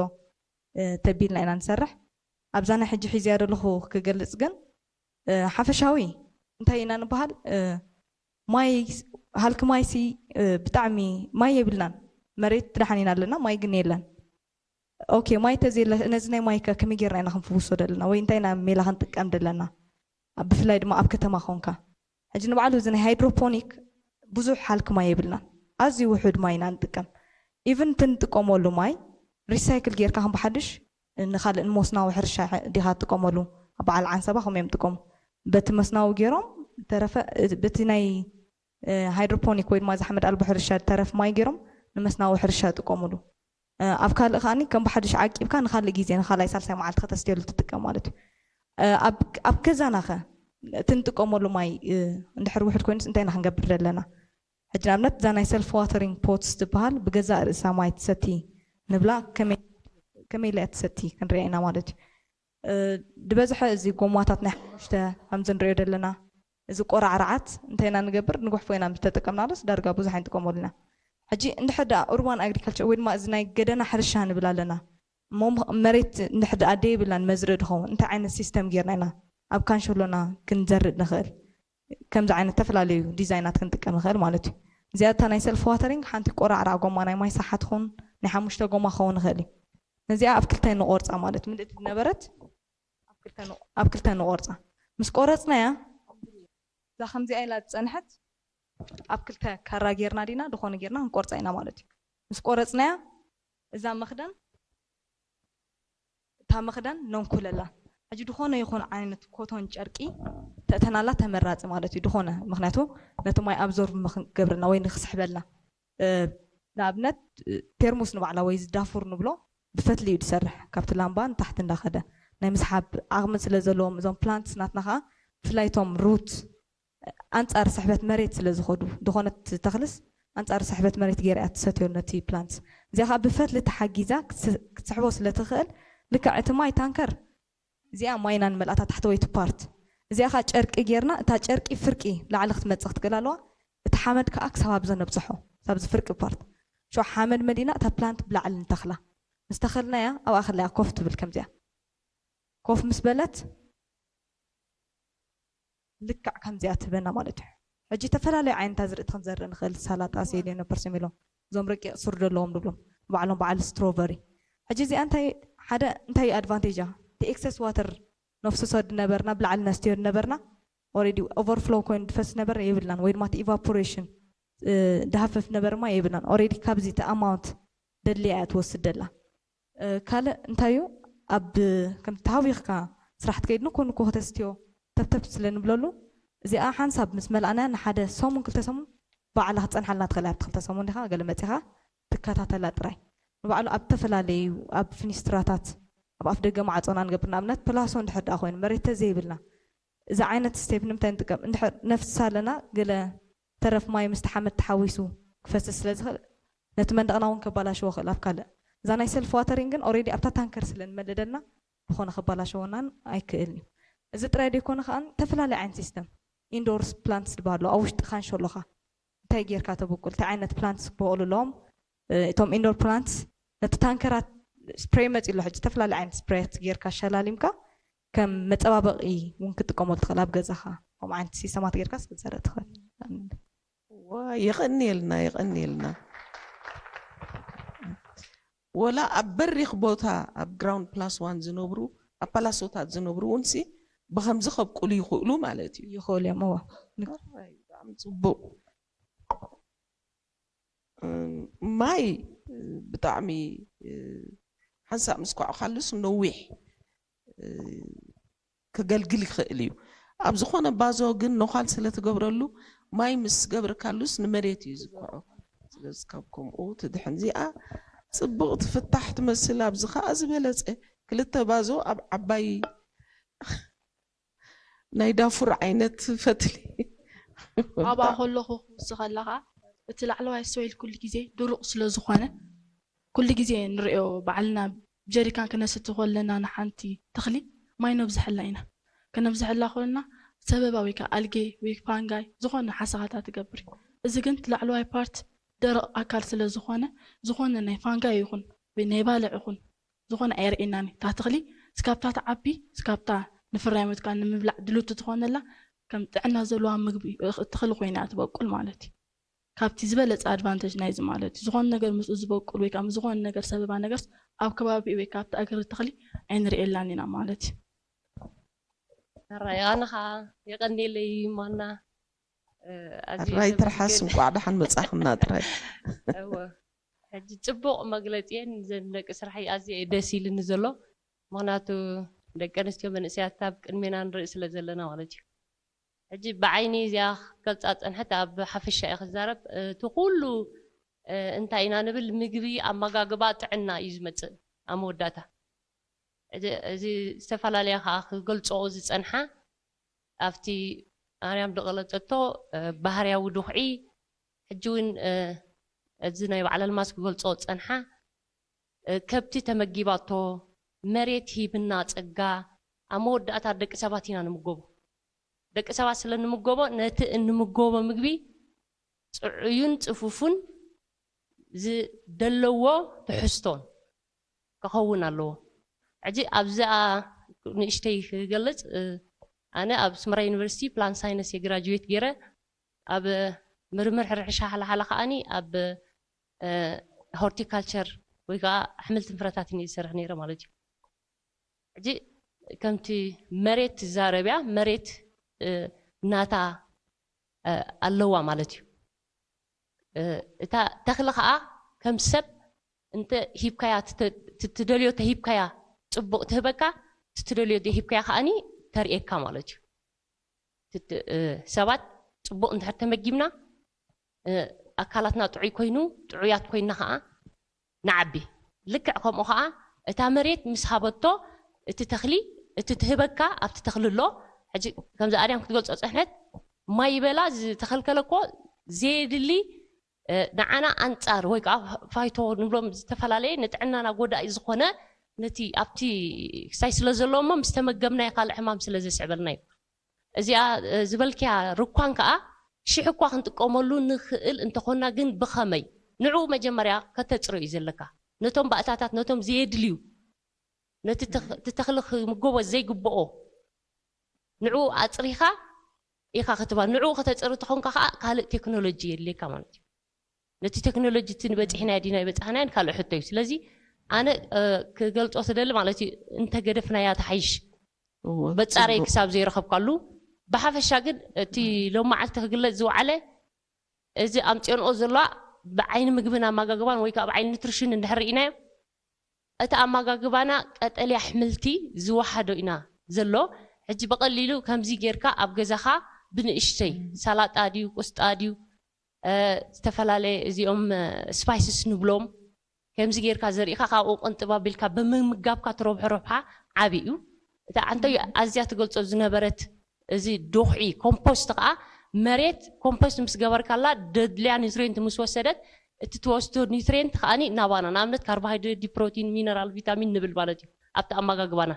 ተቢልና ኢና ንሰርሕ። ኣብዛ ናይ ሕጂ ሒዝያ ዘለኹ ክገልጽ ግን ሓፈሻዊ እንታይ ኢና ንበሃል? ማይ፣ ሃልኪ ማይሲ ብጣዕሚ ማይ የብልናን፣ መሬት ትደሓን ኢና ኣለና፣ ማይ ግን የለን። ኦኬ፣ ማይ ተዘየለ ነዚ ናይ ማይ ከ ከመይ ጌርና ኢና ክንፍውሶ ደለና ወይ እንታይ ኢና ሜላ ክንጥቀም ደለና? ብፍላይ ድማ ኣብ ከተማ ኾንካ ሕጂ ንባዕሉ እዚ ናይ ሃይድሮፖኒክ ብዙሕ ሃልኪ ማይ የብልናን፣ ኣዝዩ ውሑድ ማይ ኢና ንጥቀም። ኢቭን እቲ ንጥቀመሉ ማይ ሪሳይክል ጌርካ ከም ብሓድሽ ንኻልእ ንመስናዊ ሕርሻ ዲኻ ትጥቀመሉ? ኣብ በዓል ዓንሰባ ከምኡ እዮም ጥቀሙ። በቲ መስናዊ ገይሮም ተረፈ በቲ ናይ ሃይድሮፖኒክ ወይ ድማ እዚ ሓመድ ኣልቦ ሕርሻ ዝተረፍ ማይ ገይሮም ንመስናዊ ሕርሻ ይጥቀሙሉ። ኣብ ካልእ ከዓኒ ከም ብሓድሽ ዓቂብካ ንኻልእ ግዜ ንኻልኣይ ሳልሳይ መዓልቲ ከተስትየሉ ትጥቀም ማለት እዩ። ኣብ ገዛናኸ እቲ ንጥቀመሉ ማይ እንድሕር ውሕድ ኮይኑስ እንታይ ኢና ክንገብር ዘለና? ሕጂ ንኣብነት እዛ ናይ ሰልፍ ዋተሪንግ ፖትስ ትበሃል ብገዛእ ርእሳ ማይ ትሰቲ ንብላ፣ ከመይ ኢላ እያ ትሰቲ ክንሪኣ ኢና ማለት እዩ። ዝበዝሐ እዚ ጎማታት ናይ ሓሙሽተ ከምዚ ንሪኦ ዘለና እዚ ቆራዕራዓት እንታይ ኢና ንገብር? ንጉሕፎ ኢና ምስ ተጠቀምናሉስ ዳርጋ ብዙሕ ኣይንጥቀመሉ ኢና። ሕጂ እንድሕር ደኣ ኡርባን ኣግሪካልቸር ወይ ድማ እዚ ናይ ገደና ሕርሻ ንብል ኣለና እሞ መሬት እንድሕር ደኣ ደይብልናን መዝርኢ ድኸውን እንታይ ዓይነት ሲስተም ጌርና ኢና ኣብ ካንሸሎና ክንዘርእ ንኽእል? ከምዚ ዓይነት ዝተፈላለዩ ዲዛይናት ክንጥቀም ንኽእል ማለት እዩ። እዚኣ እታ ናይ ሰልፍ ዋተሪንግ ሓንቲ ቆራዕራዕ ጎማ ናይ ማይ ሳሓ ትኹን ናይ ሓሙሽተ ጎማ ክኸውን ይኽእል እዩ። ነዚኣ ኣብ ክልተ ንቆርፃ ማለት ምልእቲ ዝነበረት ኣብ ክልተ ንቆርፃ። ምስ ቆረፅናያ እዛ ከምዚኣ ኢላ ዝፀንሐት ኣብ ክልተ ካራ ጌርና ዲና ዝኾነ ጌርና ክንቆርፃ ኢና ማለት እዩ። ምስ ቆረፅናያ እዛ መኽደን እታ መኽደን ነንኩለላ። ሕጂ ዝኾነ ይኹን ዓይነት ኮቶን ጨርቂ ተእተናላ ተመራፂ ማለት እዩ። ዝኾነ ምክንያቱ ነቲ ማይ ኣብዞርቭ ንክገብርና ወይ ንክስሕበልና ንኣብነት ፔርሙስ ንባዕላ ወይ ዝዳፉር ንብሎ ብፈትሊ እዩ ዝሰርሕ። ካብቲ ላምባ ንታሕቲ እንዳኸደ ናይ ምስሓብ ዓቕሚ ስለ ዘለዎም እዞም ፕላንትስ ናትና ከዓ ብፍላይ እቶም ሩት ኣንጻር ስሕበት መሬት ስለ ዝኸዱ ዝኾነት ተኽልስ ኣንጻር ስሕበት መሬት ገይራ እያ ትሰትዮ ነቲ ፕላንትስ። እዚኣ ከዓ ብፈትሊ ተሓጊዛ ክትስሕቦ ስለ ትኽእል ልክዕ እቲ ማይ ታንከር እዚኣ ማይና ንመልኣታ ታሕተወይቲ ፓርት እዚኣ ከዓ ጨርቂ ጌርና እታ ጨርቂ ፍርቂ ላዕሊ ክትመፅእ ክትክእል ኣለዋ። እቲ ሓመድ ከዓ ክሳብ ኣብዞ ነብፅሖ ሳብዚ ፍርቂ ፓርት ሾ ሓመድ መሊና እታ ፕላንት ብላዕሊ ንተኽላ። ምስ ተኸልናያ ኣብኣ ከለያ ኮፍ ትብል ከምዚኣ ኮፍ ምስ በለት ልክዕ ከምዚኣ ትህበና ማለት እዩ። ሕጂ ዝተፈላለዩ ዓይነታት ዝርእቲ ክንዘርእ ንኽእል፣ ሳላጣ፣ ሴሌኖ፣ ፐርሰሜሎ፣ እዞም ረቂቕ ሱር ዘለዎም ንብሎም ባዕሎም በዓል ስትሮቨሪ። ሕጂ እዚኣ እንታይ ሓደ እንታይ ኣድቫንቴጃ እቲ ኤክሰስ ዋተር ነፍስሶ ድነበርና ብላዕሊ ነስትዮ ድነበርና ኦሬዲ ኦቨርፍሎው ኮይኑ ድፈስ ነበር የብልናን ወይ ድማ እቲ ኢቫፖሬሽን ድሃፍፍ ነበር ማ የብልናን። ኦሬዲ ካብዚ እቲ ኣማውንት ደድልያ እያ ትወስድ ደላ። ካልእ እንታይ እዩ ኣብ ከም ተሃዊኽካ ስራሕ ትከይድ ንኮ ንኮ ከተስትዮ ተብተብ ስለ ንብለሉ እዚኣ ሓንሳብ ምስ መልኣና ንሓደ ሰሙን ክልተ ሰሙን ባዕላ ክፀንሓልና ትኽእል እያ። ክልተ ሰሙን ዲኻ ገለ መፂኻ ትከታተላ ጥራይ። ንባዕሉ ኣብ ዝተፈላለዩ ኣብ ፊኒስትራታት ኣብ ኣፍ ደገ ማዕፆና ንገብር ንኣብነት ፕላሶ እንድሕር ደኣ ኮይኑ መሬት ተዘይብልና እዚ ዓይነት ስቴፕ ንምንታይ ንጥቀም? እንድሕር ነፍስስ ኣለና ገለ ተረፍ ማይ ምስቲ ሓመድ ተሓዊሱ ክፈስስ ስለ ዝኽእል ነቲ መንደቕና እውን ከባላሽዎ ክእል ኣብ ካልእ እዛ ናይ ሰልፍ ዋተሪንግ ግን ኦሬዲ ኣብታ ታንከር ስለ ንመልእ ደልና ዝኾነ ከባላሽወናን ኣይክእልን እዩ። እዚ ጥራይ ዘይኮነ ከኣ ተፈላለየ ዓይነት ሲስተም ኢንዶርስ ፕላንትስ ዝበሃሉ ኣብ ውሽጢ ካንሸሎኻ እንታይ ጌርካ ተብቁል እንታይ ዓይነት ፕላንትስ ክበቕሉ ኣለዎም እቶም ኢንዶር ፕላንትስ ነቲ ታንከራት ስፕሬይ መፂ ኣሎ ሕጂ ዝተፈላለዩ ዓይነት ስፕሬያት ጌርካ ሸላሊምካ ከም መፀባበቒ እውን ክትጥቀመሉ ትኽእል ኣብ ገዛኻ ከምኡ ዓይነት ሲስተማት ጌርካ ክትዘርእ ትኽእል። የቐንየልና የቐንየልና። ወላ ኣብ በሪኽ ቦታ ኣብ ግራውንድ ፕላስ ዋን ዝነብሩ ኣብ ፓላሶታት ዝነብሩ እውን ሲ ብኸምዚ ከብቁሉ ይኽእሉ ማለት እዩ። ይኽእሉ እዮም። እዋ ብጣዕሚ ፅቡቅ። ማይ ብጣዕሚ ሓንሳእ ምስ ኳዕካሉስ ነዊሕ ከገልግል ይኽእል እዩ። ኣብ ዝኾነ ባዞ ግን ነዃል ስለ ትገብረሉ ማይ ምስ ገብርካሉስ ንመሬት እዩ ዝኩዖ። ስለዚ ካብ ከምኡ ትድሕን። እዚኣ ጽብቕቲ ፍታሕ ትመስል። ኣብዚ ኸኣ ዝበለጸ ክልተ ባዞ ኣብ ዓባይ ናይ ዳፉር ዓይነት ፈትሊ። ኣብኣ ከለኹ ክውስኸላ ከዓ እቲ ላዕለዋይ ሶይል ኩሉ ግዜ ድሩቕ ስለ ዝኾነ ኩሉ ግዜ ንሪኦ ባዕልና ጀሪካን ክነስቲ ከለና ንሓንቲ ተኽሊ ማይ ነብዝሐላ ኢና። ከነብዝሐላ ከለና ሰበባ ወይ ከዓ ኣልጌ ወይ ፋንጋይ ዝኾነ ሓሰኻታት ትገብር እዩ። እዚ ግን እቲ ላዕለዋይ ፓርት ደረቕ ኣካል ስለ ዝኾነ ዝኾነ ናይ ፋንጋይ ይኹን ወይ ናይ ባልዕ ይኹን ዝኾነ ኣየርእየናን እዩ። እታ ተኽሊ ስካብታ ትዓቢ ስካብታ ንፍራይ መትካል ንምብላዕ ድልውቲ ትኾነላ ከም ጥዕና ዘለዋ ምግቢ ተኽሊ ኮይና እያ ትበቁል ማለት እዩ። ካብቲ ዝበለፀ ኣድቫንተጅ ናይዚ ማለት እዩ። ዝኾነ ነገር ምስኡ ዝበቁል ወይ ከዓ ዝኾነ ነገር ሰበባ ነገርስ ኣብ ከባቢኡ ወይ ካብቲ ኣገር ተኽሊ ኣይንርእየላን ኢና ማለት እዩ። ራይ ኣነ ከዓ የቀኒለይ ማና ራይ ትርሓስ እንቋዕ ደሓን መጻኽና ጥራይ። ሕጂ ፅቡቅ መግለፂ እየን ዘን ደቂ ስራሐይ ኣዝየ ደስ ኢልኒ ዘሎ። ምክንያቱ ደቂ ኣንስትዮ መንእሰያት ኣብ ቅድሜና ንርኢ ስለ ዘለና ማለት እዩ። ሕጂ ብዓይኒ እዚኣ ክገልፃ ፀንሐት ኣብ ሓፈሻ እየ ክዛረብ። እቲ ኩሉ እንታይ ኢና ንብል ምግቢ ኣመጋግባ ጥዕና እዩ ዝመፅእ ኣብ መወዳእታ። እዚ ዝተፈላለያ ከዓ ክገልፅኦ ዝፀንሓ ኣብቲ ኣርያም ዝገለፀቶ ባህርያዊ ድኹዒ ሕጂ እውን እዚ ናይ በዓል ኣልማዝ ክገልፆ ዝፀንሓ ከብቲ ተመጊባቶ መሬት ሂብና ፀጋ ኣብ መወዳእታ ደቂ ሰባት ኢና ንምገቦ። ደቂ ሰባት ስለ ንምገቦ ነቲ እንምገቦ ምግቢ ፅዑዩን ፅፉፉን ዝደለዎ ትሕዝቶን ክኸውን ኣለዎ። ሕጂ ኣብዚኣ ንእሽተይ ክገልፅ ኣነ ኣብ ስመራ ዩኒቨርሲቲ ፕላን ሳይነስ የግራጅዌት ገይረ ኣብ ምርምር ሕርሻ ሓላሓላ ከዓኒ ኣብ ሆርቲካልቸር ወይ ከዓ ኣሕምልትን ፍረታትን እየ ዝሰርሕ ነይረ ማለት እዩ። ሕጂ ከምቲ መሬት ትዛረብያ መሬት ናታ ኣለዋ ማለት እዩ። እታ ተኽሊ ከዓ ከም ሰብ እንተ ሂብካያ ትደልዮ ተሂብካያ ፅቡቅ ትህበካ፣ ትደልዮ ሂብካያ ከዓኒ ተርእየካ ማለት እዩ። ሰባት ፅቡቅ እንድሕር ተመጊብና ኣካላትና ጥዑይ ኮይኑ ጥዑያት ኮይና ከዓ ንዓቢ። ልክዕ ከምኡ ከዓ እታ መሬት ምስ ሃበቶ እቲ ተኽሊ እቲ ትህበካ ኣብቲ ተኽሊ ኣሎ። ሕጂ ከምዚ ኣርያም ክትገልፆ ፀንሐት ማይ ይበላ ዝተኸልከለ እኮ ዘየድሊ ንዓና ኣንፃር ወይ ከዓ ፋይቶ ንብሎም ዝተፈላለየ ንጥዕናና ጎዳኢ ዝኾነ ነቲ ኣብቲ ክሳይ ስለ ዘለዎ እሞ ምስ ተመገብናዮ ካልእ ሕማም ስለ ዘስዕበልና እዩ። እዚኣ ዝበልክያ ርኳን ከዓ ሽሕ እኳ ክንጥቀመሉ ንኽእል እንተኾና ግን ብኸመይ ንዕኡ መጀመርያ ከተፅሮ እዩ ዘለካ። ነቶም ባእታታት ነቶም ዘየድልዩ ነቲ ተኽሊ ክምገቦ ዘይግብኦ ንዕኡ ኣፅሪኻ ኢኻ ክትባ ንዕኡ ከተፅሪ ተኾንካ ከዓ ካልእ ቴክኖሎጂ የድልየካ ማለት እዩ። ነቲ ቴክኖሎጂ እቲ ንበፂሕናዮ ዲና ይበፃሕናዮን ካልእ ሕቶ እዩ። ስለዚ ኣነ ክገልፆ ትደሊ ማለት እዩ እንተገደፍናያ ተሓይሽ በፃረይ ክሳብ ዘይረኸብካሉ ብሓፈሻ ግን እቲ ሎም መዓልቲ ክግለፅ ዝወዓለ እዚ ኣምፅኦንኦ ዘለዋ ብዓይኒ ምግብን ኣመጋግባን ወይ ከዓ ብዓይኒ ኑትሪሽን እንድሕር ርኢናዮ እቲ ኣመጋግባና ቀጠልያ ኣሕምልቲ ዝወሓዶ ኢና ዘሎ። ሕጂ ብቐሊሉ ከምዚ ጌርካ ኣብ ገዛኻ ብንእሽተይ ሳላጣ ድዩ ቁስጣ ድዩ ዝተፈላለየ እዚኦም ስፓይስስ ንብሎም ከምዚ ጌርካ ዘሪእካ ካብኡ ቅንጥብ ኣቢልካ ብምምጋብካ ትረብሖ ረብሓ ዓብዪ እዩ። እታ ዓንተዩ ኣዝያ ትገልፆ ዝነበረት እዚ ዶኽዒ ኮምፖስት ከዓ መሬት ኮምፖስት ምስ ገበርካላ ደድልያ ኒውትሪየንት ምስ ወሰደት እቲ ትወስዶ ኒውትሪየንት ከዓኒ ናባና ንኣብነት ካርቦሃይድሬት ድዩ ፕሮቲን ሚነራል ቪታሚን ንብል ማለት እዩ ኣብቲ ኣመጋግባና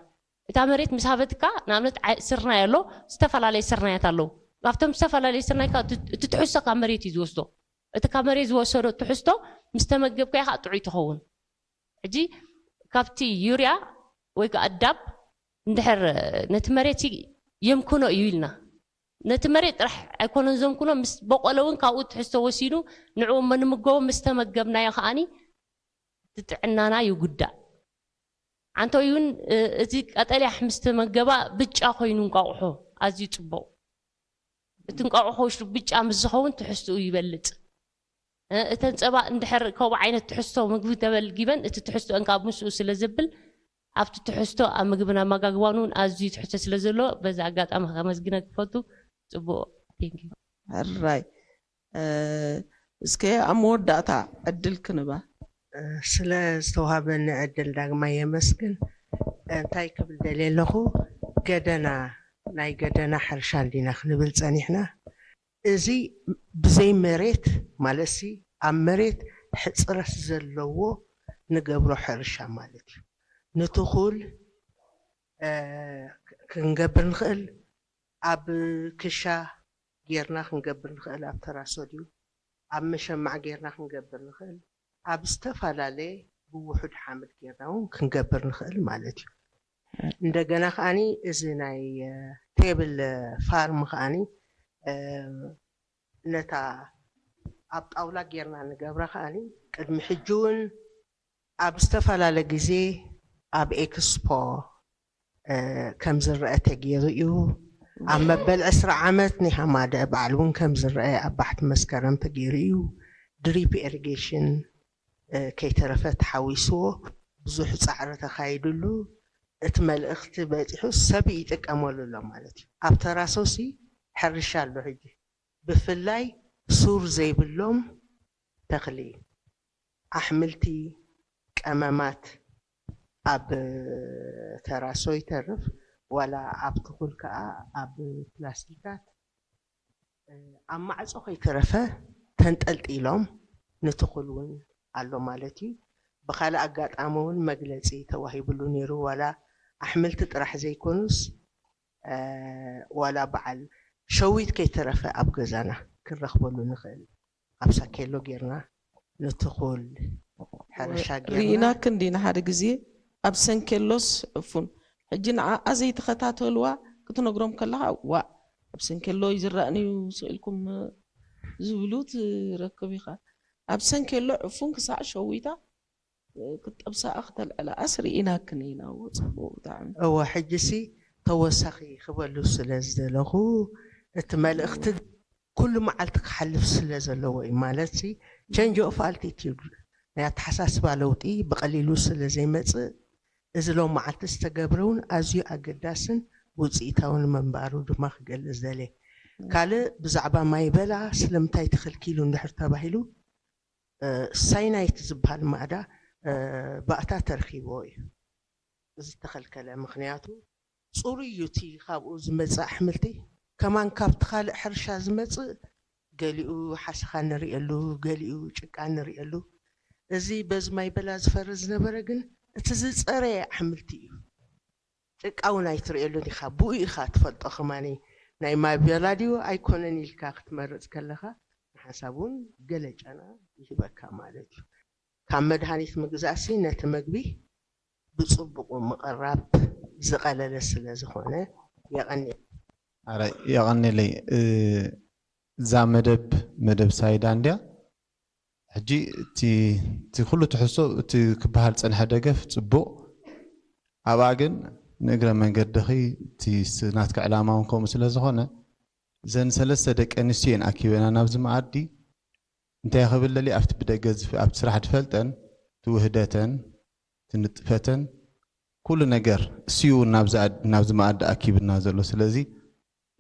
እታ መሬት ምስ ሃበትካ ንኣብነት ስርናይ ኣሎ ዝተፈላለየ ስርናያት ኣለዉ ካብቶም ዝተፈላለየ ስርናይ እቲ ትሕዝቶ ካብ መሬት እዩ ዝወስዶ እቲ ካብ መሬት ዝወሰዶ ትሕዝቶ ምስ ተመገብካዮ ከዓ ጥዑይ ትኸውን ሕጂ ካብቲ ዩርያ ወይ ከዓ ዳፕ እንድሕር ነቲ መሬት የምክኖ እዩ ኢልና ነቲ መሬት ጥራሕ ኣይኮነን ዘምክኖ ምስ በቆለ እውን ካብኡ ትሕዝቶ ወሲዱ ንዕኡ እሞ ንምገቦ ምስ ተመገብናዮ ከዓኒ እቲ ጥዕናና ይጉዳእ ዓንተው እውን እቲ ቀጠልያ ምስ ተመገባ ብጫ ኮይኑ እንቋቑሖ ኣዝዩ ፅቡቕ እቲ እንቋቑሖ ውሽጡ ብጫ ምስ ዝኸውን ትሕዝትኡ ይበልፅ እተን ፀባ እንድሕር ከምኡ ዓይነት ትሕዝቶ ምግቢ ተበልጊበን እቲ ትሕዝቶአን ካብ ምስኡ ስለ ዘብል ኣብቲ ትሕዝቶ ኣብ ምግብን ኣመጋግባን እውን ኣዝዩ ትሕዝቶ ስለ ዘሎ በዚ ኣጋጣሚ ከመስግነ ክፈቱ ፅቡቅ ቴንኪ ሕራይ እስከ ኣብ መወዳእታ ዕድል ክንባ ስለ ዝተዋሃበኒ ዕድል ዳግማይ የመስግን እንታይ ክብል ደልየ ኣለኹ? ገደና፣ ናይ ገደና ሕርሻ እንዲና ክንብል ጸኒሕና። እዚ ብዘይ መሬት ማለት ሲ፣ ኣብ መሬት ሕጽረት ዘለዎ ንገብሮ ሕርሻ ማለት እዩ። ንትኹል ክንገብር ንኽእል፣ ኣብ ክሻ ጌርና ክንገብር ንኽእል፣ ኣብ ተራሶ ድዩ ኣብ መሸማዕ ጌርና ክንገብር ንኽእል፣ ኣብ ዝተፈላለየ ብውሑድ ሓምድ ጌርና እውን ክንገብር ንኽእል ማለት እዩ። እንደገና ከዓኒ እዚ ናይ ቴብል ፋርም ከዓኒ ነታ ኣብ ጣውላ ጌርና ንገብራ ከዓኒ ቅድሚ ሕጂ እውን ኣብ ዝተፈላለየ ግዜ ኣብ ኤክስፖ ከም ዝረአ ተገይሩ እዩ። ኣብ መበል ዕስራ ዓመት ናይ ሃማደ በዓል እውን ከም ዝረአ ኣብ ባሕቲ መስከረም ተገይሩ እዩ። ድሪፕ ኢሪጌሽን ከይተረፈ ተሓዊስዎ ብዙሕ ፃዕሪ ተኻይድሉ፣ እቲ መልእኽቲ በፂሑ ሰብ ይጥቀመሉ ኣሎ ማለት እዩ። ኣብ ተራሶሲ ሕርሻ ኣሎ ሕጂ፣ ብፍላይ ሱር ዘይብሎም ተኽሊ፣ ኣሕምልቲ፣ ቀመማት ኣብ ተራሶ ይተርፍ፣ ዋላ ኣብ ትኹል ከዓ ኣብ ፕላስቲካት ኣብ ማዕፆ ከይተረፈ ተንጠልጢሎም ንትኹል እውን ኣሎ ማለት እዩ። ብካልእ ኣጋጣሚ እውን መግለፂ ተዋሂብሉ ነይሩ። ዋላ ኣሕምልቲ ጥራሕ ዘይኮኑስ ዋላ በዓል ሸዊት ከይተረፈ ኣብ ገዛና ክንረኽበሉ ንኽእል፣ ኣብ ሳኬሎ ጌርና ንትኹል ሕርሻ ጌርና። ርኢናክን ዲና ሓደ ግዜ ኣብ ሰንኬሎስ ዕፉን። ሕጂ ንዓኣ ዘይተኸታተልዋ ክትነግሮም ከለኻ፣ ዋእ፣ ኣብ ሰንኬሎ እዩ ዝረኣን እዩ ስቕ ኢልኩም ዝብሉ ትረክብ ኢኻ። ኣብ ሰንኬሎ ዕፉን ክሳዕ ሸዊታ ክትጠብሳኣ ክተልዕላኣስ ርኢናክን ኢና። እዎ፣ ፅቡቕ ብጣዕሚ። እወ፣ ሕጂሲ ተወሳኺ ክበሉ ስለ ዝደለኹ፣ እቲ መልእኽቲ ኩሉ መዓልቲ ክሓልፍ ስለ ዘለዎ እዩ። ማለት ሲ፣ ቸንጅ ኦፍ ኣልቲቲዩድ፣ ናይ ኣተሓሳስባ ለውጢ ብቐሊሉ ስለ ዘይመፅእ፣ እዚ ሎም መዓልቲ ዝተገብረ እውን ኣዝዩ ኣገዳስን ውፅኢታውን ምንባሩ ድማ ክገልፅ ደልየ። ካልእ ብዛዕባ ማይ በላ ስለምንታይ ተኸልኪሉ እንድሕር ተባሂሉ፣ ሳይናይት ዝበሃል ማዕዳ ባእታ ተረኺብዎ እዩ ዝተኸልከለ። ምኽንያቱ ፅሩይ እዩ እቲ ካብኡ ዝመፅእ ኣሕምልቲ። ከማን ካብቲ ካልእ ሕርሻ ዝመፅእ ገሊኡ ሓሰኻ ንርእየሉ፣ ገሊኡ ጭቃ ንርእየሉ። እዚ በዚ ማይ በላ ዝፈሪ ዝነበረ ግን እቲ ዝፀረየ ኣሕምልቲ እዩ። ጭቃ እውን ኣይትርእየሉን ኢኻ፣ ብኡ ኢኻ ትፈልጦ። ከማኒ ናይ ማይ በላ ድዩ ኣይኮነን ኢልካ ክትመርፅ ከለኻ ንሓንሳብ እውን ገለ ጫና ይህበካ ማለት እዩ። ካብ መድሃኒት ምግዛእሲ ነቲ መግቢ ብፅቡቑ ምቕራብ ዝቐለለ ስለ ዝኾነ የቐንየልና። ኣረ የቐንየለይ። እዛ መደብ መደብ ሳይዳ እንድያ። ሕጂ እቲ እቲ ኩሉ ትሕዝቶ እቲ ክበሃል ዝፀንሐ ደገፍ ፅቡቕ፣ ኣብኣ ግን ንእግረ መንገድኺ እቲ ስ- ናትኪ ዕላማ እውን ከምኡ ስለ ዝኾነ እዘን ሰለስተ ደቂ ኣንስትዮ እየን ኣኪበና ናብዚ መኣዲ። እንታይ ክብል ደልየ ኣብቲ ብደገ ዝፍ- ኣብቲ ስራሕ ዝፈልጠን እቲ ውህደተን እቲ ንጥፈተን ኩሉ ነገር እሱ እዩ እውን ናብዚ ኣድ- ናብዚ መኣዲ ኣኪብና ዘሎ። ስለዚ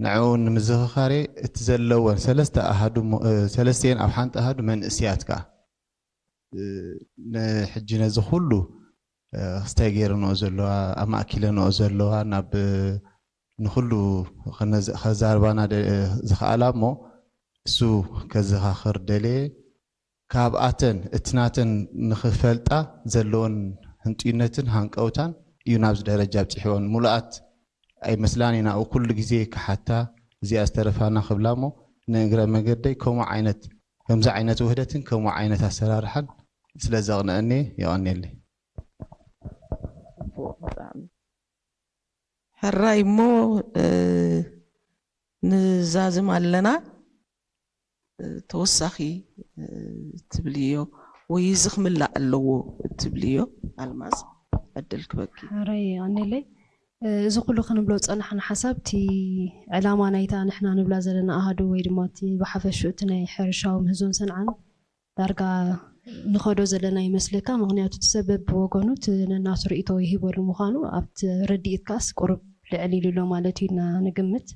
ንዕኡ ንምዝኽኻር እየ እቲ ዘለወን ሰለስተ ኣሃዱ እሞ- እ፣ ሰለስተየን ኣብ ሓንቲ ኣሃዱ መንእስያት ከኣ እ፣ ንሕጂ ነዚ ኩሉ እ፣ ክስታይ ገይረንኦ ዘለዋ ኣማእኪለንኦ ዘለዋ ናብ እ፣ ንኩሉ ከነዝ- ከዛርባና ደ- ዝኸኣላ እሞ እሱ ከዘኻኽር ደልየ። ካብኣተን እቲ ናተን ንኽፈልጣ ዘለወን ህንጡይነትን ሃንቀውታን እዩ ናብዚ ደረጃ ኣብፂሕወን። ሙሉኣት ኣይመስላን ኢና ኩሉ ግዜ ክሓታ እዚኣ ዝተረፋና ክብላ እሞ ንእግረ መገደይ ከምኡ ዓይነት ከምዚ ዓይነት ውህደትን ከምኡ ዓይነት ኣሰራርሓን ስለ ዘቕንአኒ የቐንየለይ። ጽቡቕ ብጣዕሚ። ሕራይ እሞ እ፣ ንዛዝም ኣለና እ፣ ተወሳኺ እ፣ ትብልዮ ወይ እዚ ክምላእ ኣለዎ ትብልዮ ኣልማዝ ዕድል ክበኪ። ሕራይ ኣኔለይ እ፣ እዚ ኩሉ ክንብሎ ዝጸናሕና ሓሳብ እቲ ዕላማ ናይታ ንሕና ንብላ ዘለና ኣሃዱ ወይ ድማ እቲ ብሓፈሽኡ እቲ ናይ ሕርሻዊ ምህዞን ሰንዓን ዳርጋ ንኸዶ ዘለና ይመስለካ። ምኽንያቱ እቲ ሰብ በብወገኑ እቲ ነናቱ ርእይቶ ይህበሉ ምዃኑ ኣብቲ ርድኢትካስ ቁሩብ ልዕል ኢሉ ኣሎ ማለት እዩ ኢልና ንግምት።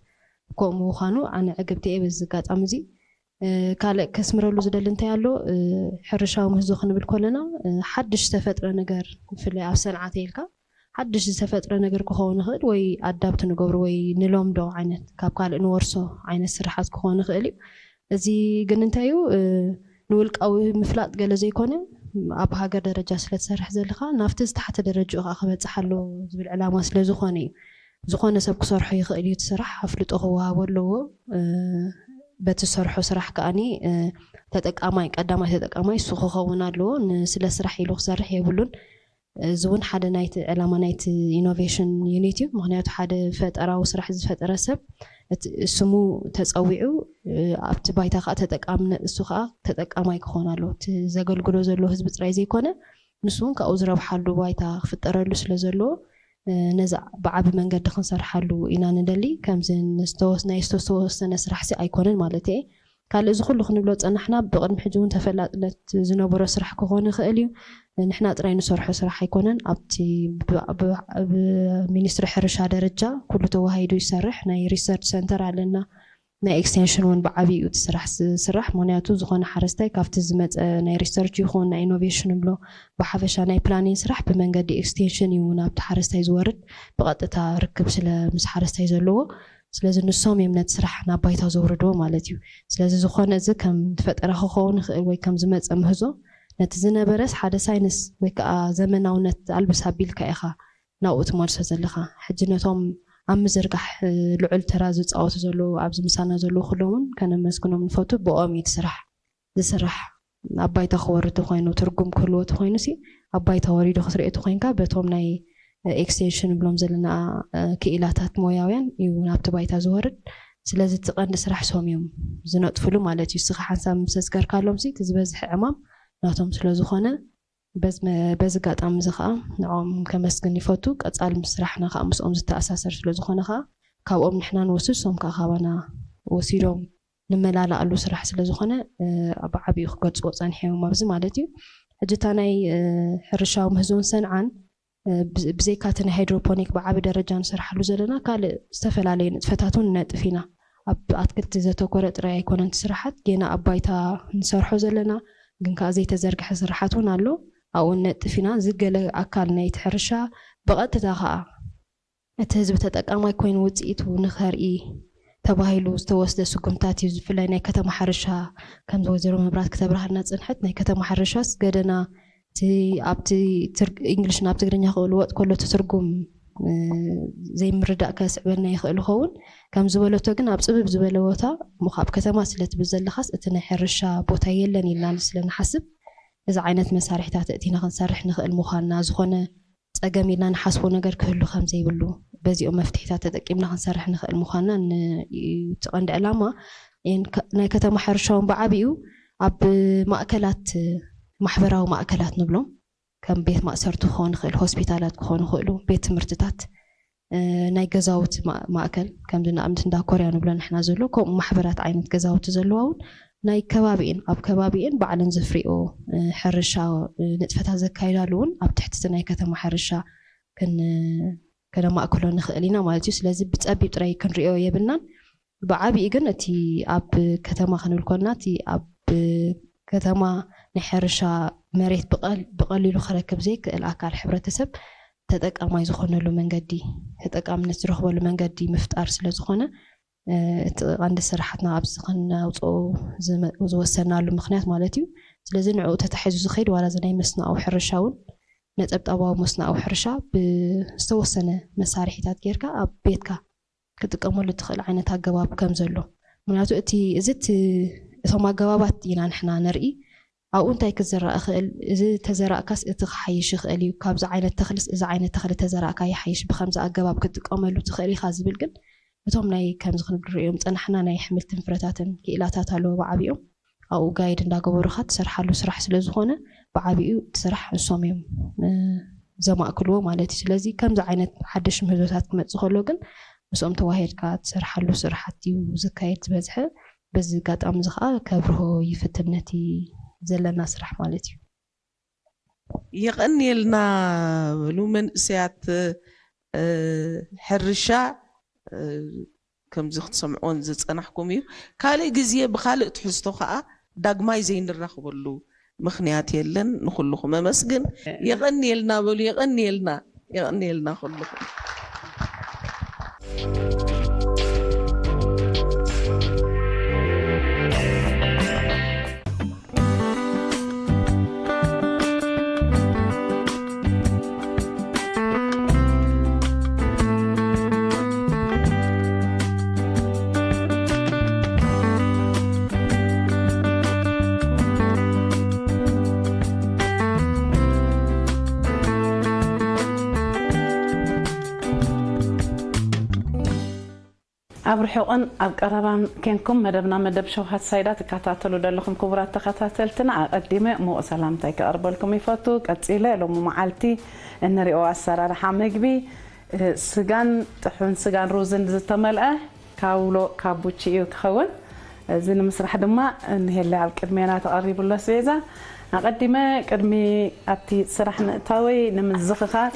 ከምኡ ምዃኑ ኣነ ዕግብቲ እየ በዚ ኣጋጣሚ እዚ። እ፣ ካልእ ከስምረሉ ዝደሊ እንታይ ኣሎ፣ እ፣ ሕርሻዊ ምህዞ ክንብል ከለና እ፣ ሓድሽ ዝተፈጥረ ነገር ብፍላይ ኣብ ሰንዓ ተይልካ ሓድሽ ዝተፈጥረ ነገር ክኸውን ይኽእል፣ ወይ ኣዳብት ንገብሮ ወይ ንለምዶ ዓይነት ካብ ካልእ ንወርሶ ዓይነት ስራሓት ክኸውን ይኽእል እዩ። እዚ ግን እንታይ እዩ? ንውልቃዊ ምፍላጥ ገለ ዘይኮነ፣ ኣብ ሃገር ደረጃ ስለ ትሰርሕ ዘለኻ ናብቲ ዝተሓተ ደረጃኡ ከዓ ክበፅሕ ኣለዎ ዝብል ዕላማ ስለ ዝኾነ እዩ። ዝኾነ ሰብ ክሰርሖ ይኽእል እዩ፣ እቲ ስራሕ ኣፍልጦ ክወሃቦ ኣለዎ። በቲ ዝሰርሖ ስራሕ ከዓኒ ተጠቃማይ፣ ቀዳማይ ተጠቃማይ እሱ ክኸውን ኣለዎ። ስለ ስራሕ ኢሉ ክሰርሕ የብሉን። እዚ እውን ሓደ ናይቲ ዕላማ ናይቲ ኢኖቬሽን ዩኒት እዩ። ምክንያቱ ሓደ ፈጠራዊ ስራሕ ዝፈጠረ ሰብ ስሙ ተፀዊዑ ኣብቲ ባይታ ከዓ ተጠቃምነ እሱ ከዓ ተጠቃማይ ክኾን ኣለዎ። እቲ ዘገልግሎ ዘሎ ህዝቢ ጥራይ ዘይኮነ ንሱ እውን ካብኡ ዝረብሓሉ ባይታ ክፍጠረሉ ስለ ዘለዎ ነዚ ብዓቢ መንገዲ ክንሰርሓሉ ኢና ንደሊ። ከምዚ ናይ ዝተወሰነ ስራሕ ሲ ኣይኮነን ማለት እየ። ካልእ እዚ ኩሉ ክንብሎ ዝጸናሕና ብቕድሚ ሕጂ እውን ተፈላጥነት ዝነበሮ ስራሕ ክኾን ይኽእል እዩ። ንሕና ጥራይ ንሰርሖ ስራሕ ኣይኮነን። ኣብቲ ብሚኒስትሪ ሕርሻ ደረጃ ኩሉ ተዋሂዱ ይሰርሕ ናይ ሪሰርች ሰንተር ኣለና። ናይ ኤክስቴንሽን እውን ብዓብይኡ እቲ ስራሕ ዝስራሕ፣ ምክንያቱ ዝኾነ ሓረስታይ ካብቲ ዝመፀ ናይ ሪሰርች ይኹን ናይ ኢኖቬሽን ንብሎ ብሓፈሻ ናይ ፕላኒን ስራሕ ብመንገዲ ኤክስቴንሽን እዩ ናብቲ ሓረስታይ ዝወርድ፣ ብቐጥታ ርክብ ስለ ምስ ሓረስታይ ዘለዎ። ስለዚ ንሶም እዮም ነቲ ስራሕ ናብ ባይታ ዘውርድዎ ማለት እዩ። ስለዚ ዝኾነ እዚ ከም ፈጠራ ክኸውን ይኽእል ወይ ከም ዝመፀ ምህዞ ነቲ ዝነበረስ ሓደ ሳይንስ ወይ ከዓ ዘመናውነት ኣልብስ ኣቢልካ ኢኻ ናብኡ ትመልሶ ዘለኻ። ሕጂ ነቶም ኣብ ምዝርጋሕ ልዑል ተራ ዝፃወቱ ዘለዉ ኣብዚ ምሳና ዘለዉ ኩሎም እውን ከነመስግኖም ንፈቱ። ብኦም እዩ እቲ ስራሕ ዝስራሕ። ኣብ ባይታ ክወርድ ተኮይኑ ትርጉም ክህልዎ ተኮይኑ ሲ ኣብ ባይታ ወሪዱ ክትሪኦ ተኮይንካ በቶም ናይ ኤክስቴንሽን ንብሎም ዘለና ክኢላታት ሞያውያን እዩ ናብቲ ባይታ ዝወርድ። ስለዚ እቲ ቀንዲ ስራሕ ሶም እዮም ዝነጥፍሉ ማለት እዩ። እስኻ ሓንሳብ ምስ ኣስገርካሎም ሲ እቲ ዝበዝሐ ዕማም ናቶም ስለ ዝኾነ በዚ ኣጋጣሚ እዚ ከዓ ንዕኦም ከመስግን ይፈቱ። ቀፃሊ ምስ ስራሕና ከዓ ምስኦም ዝተኣሳሰር ስለ ዝኾነ ከዓ ካብኦም ንሕና ንወስድ፣ እሶም ከዓ ካባና ወሲዶም ንመላላኣሉ ስራሕ ስለ ዝኾነ ብዓብኡ ክገልፅዎ ፀኒሖም ኣብዚ ማለት እዩ። ሕጂ እታ ናይ ሕርሻዊ ምህዞን ሰንዓን ብዘይካ እቲ ናይ ሃይድሮፖኒክ ብዓቢ ደረጃ ንሰርሓሉ ዘለና ካልእ ዝተፈላለዩ ንጥፈታት እውን ነጥፍ ኢና። ኣብ ኣትክልቲ ዘተኮረ ጥራይ ኣይኮነን እቲ ስራሓት፣ ጌና ኣብ ባይታ ንሰርሖ ዘለና ግን ከዓ ዘይተዘርግሐ ስራሓት እውን ኣሎ። ኣብኡ ነጥፍ ኢና። እዚ ገለ ኣካል ናይቲ ሕርሻ ብቐጥታ ከዓ እቲ ህዝቢ ተጠቃማይ ኮይኑ ውፅኢቱ ንኸርኢ ተባሂሉ ዝተወስደ ስጉምታት እዩ። ብፍላይ ናይ ከተማ ሕርሻ ከምዚ ወይዘሮ መብራት ክተብርሃልና ፅንሐት ናይ ከተማ ሕርሻስ ገደና እቲ ኣብቲ እንግሊሽ ናብ ትግርኛ ክልወጥ ከሎ እቲ ትርጉም ዘይምርዳእ ከስዕበልና ይኽእል ይኸውን። ከም ዝበለቶ ግን ኣብ ፅብብ ዝበለ ቦታ እሞ ካብ ከተማ ስለ ትብል ዘለኻስ እቲ ናይ ሕርሻ ቦታ የለን ኢልና ስለ ንሓስብ እዚ ዓይነት መሳርሒታት እቲና ክንሰርሕ ንኽእል ምዃንና ዝኾነ ፀገም ኢልና ንሓስቦ ነገር ክህሉ ከም ዘይብሉ በዚኦም መፍትሒታት ተጠቂምና ክንሰርሕ ንኽእል ምዃንና እቲ ቀንዲ ዕላማ ናይ ከተማ ሕርሻውን ብዓብኡ ኣብ ማእከላት ማሕበራዊ ማእከላት ንብሎም ከም ቤት ማእሰርቲ ክኾኑ ይኽእል፣ ሆስፒታላት ክኾኑ ይኽእሉ፣ ቤት ትምህርትታት፣ ናይ ገዛውቲ ማእከል ከምዚ ንኣብነት እንዳ ኮርያ ንብሎ ንሕና ዘሎ ከምኡ ማሕበራት ዓይነት ገዛውቲ ዘለዋ እውን ናይ ከባቢኤን ኣብ ከባቢኤን ባዕለን ዘፍሪኦ ሕርሻ ንጥፈታት ዘካይዳሉ እውን ኣብ ትሕቲ ናይ ከተማ ሕርሻ ከነማእክሎ ንኽእል ኢና ማለት እዩ። ስለዚ ብፀቢብ ጥራይ ክንሪኦ የብልናን። ብዓብኡ ግን እቲ ኣብ ከተማ ክንብል ኮና እቲ ኣብ ከተማ ናይ ሕርሻ መሬት ብቐሊሉ ክረክብ ዘይክእል ኣካል ሕብረተሰብ ተጠቃማይ ዝኾነሉ መንገዲ ተጠቃምነት ዝረኽበሉ መንገዲ ምፍጣር ስለ ዝኾነ እቲ ቀንዲ ስራሓትና ኣብዚ ከነውፅኦ ዝወሰናሉ ምክንያት ማለት እዩ። ስለዚ ንዕኡ ተታሒዙ ዝኸይድ ዋላ እዚ ናይ መስኖኣዊ ሕርሻ እውን ነጠብጣባዊ መስኖኣዊ ሕርሻ ብዝተወሰነ መሳርሒታት ጌርካ ኣብ ቤትካ ክጥቀመሉ ትኽእል ዓይነት ኣገባብ ከም ዘሎ ምክንያቱ እቲ እዚ እቶም ኣገባባት ኢና ንሕና ንርኢ። ኣብኡ እንታይ ክዘራእ ይኽእል፣ እዚ ተዘራእካስ እቲ ክሓይሽ ይኽእል እዩ፣ ካብዚ ዓይነት ተኽልስ እዚ ዓይነት ተኽሊ ተዘራእካ ይሓይሽ፣ ብከምዚ ኣገባብ ክትጥቀመሉ ትኽእል ኢኻ ዝብል ግን እቶም ናይ ከምዚ ክንሪኦም ዝፀናሕና ናይ ኣሕምልትን ፍረታትን ክኢላታት ኣለዎ ብዓቢኦም ኣብኡ ጋይድ እንዳገበሩኻ ትሰርሓሉ ስራሕ ስለ ዝኾነ ብዓቢኡ እቲ ስራሕ ንሶም እዮም ዘማእክልዎ ማለት እዩ። ስለዚ ከምዚ ዓይነት ሓደሽ ምህዞታት ክመፅእ ከሎ ግን ምስኦም ተዋሂድካ ትሰርሓሉ ስራሕቲ እዩ ዝካየድ ዝበዝሐ። በዚ ኣጋጣሚ እዚ ከዓ ከብርሆ ይፍትን ነቲ ዘለና ስራሕ ማለት እዩ። የቐንየልና በሉ መንእሰያት ሕርሻ ከምዚ ክትሰምዕዎን ዝፀናሕኩም እዩ። ካልእ ግዜ ብካልእ ትሕዝቶ ከዓ ዳግማይ ዘይንራኽበሉ ምኽንያት የለን። ንኩልኹም ኣመስግን። የቐንየልና በሉ፣ የቐንየልና። የቐንየልና ኩልኹም። ኣብ ርሑቕን ኣብ ቀረባን ኬንኩም መደብና መደብ ሸውሃት ሳይዳ ትከታተሉ ዘለኹም ክቡራት ተኸታተልትና፣ ኣቐዲመ ሙቕ ሰላምታይ ክቐርበልኩም ይፈቱ። ቀጺለ ሎሚ መዓልቲ እንሪኦ ኣሰራርሓ ምግቢ፣ እ፣ ስጋን ጥሑን ስጋን ሩዝን ዝተመልአ ካውሎ ካቡቺ እዩ ክኸውን። እዚ ንምስራሕ ድማ እንሄለ ኣብ ቅድሜና ተቐሪቡ ኣሎ ኣስቤዛ። ኣቐዲመ ቅድሚ ኣብቲ ስራሕ ምእታወይ ንምዝኽኻር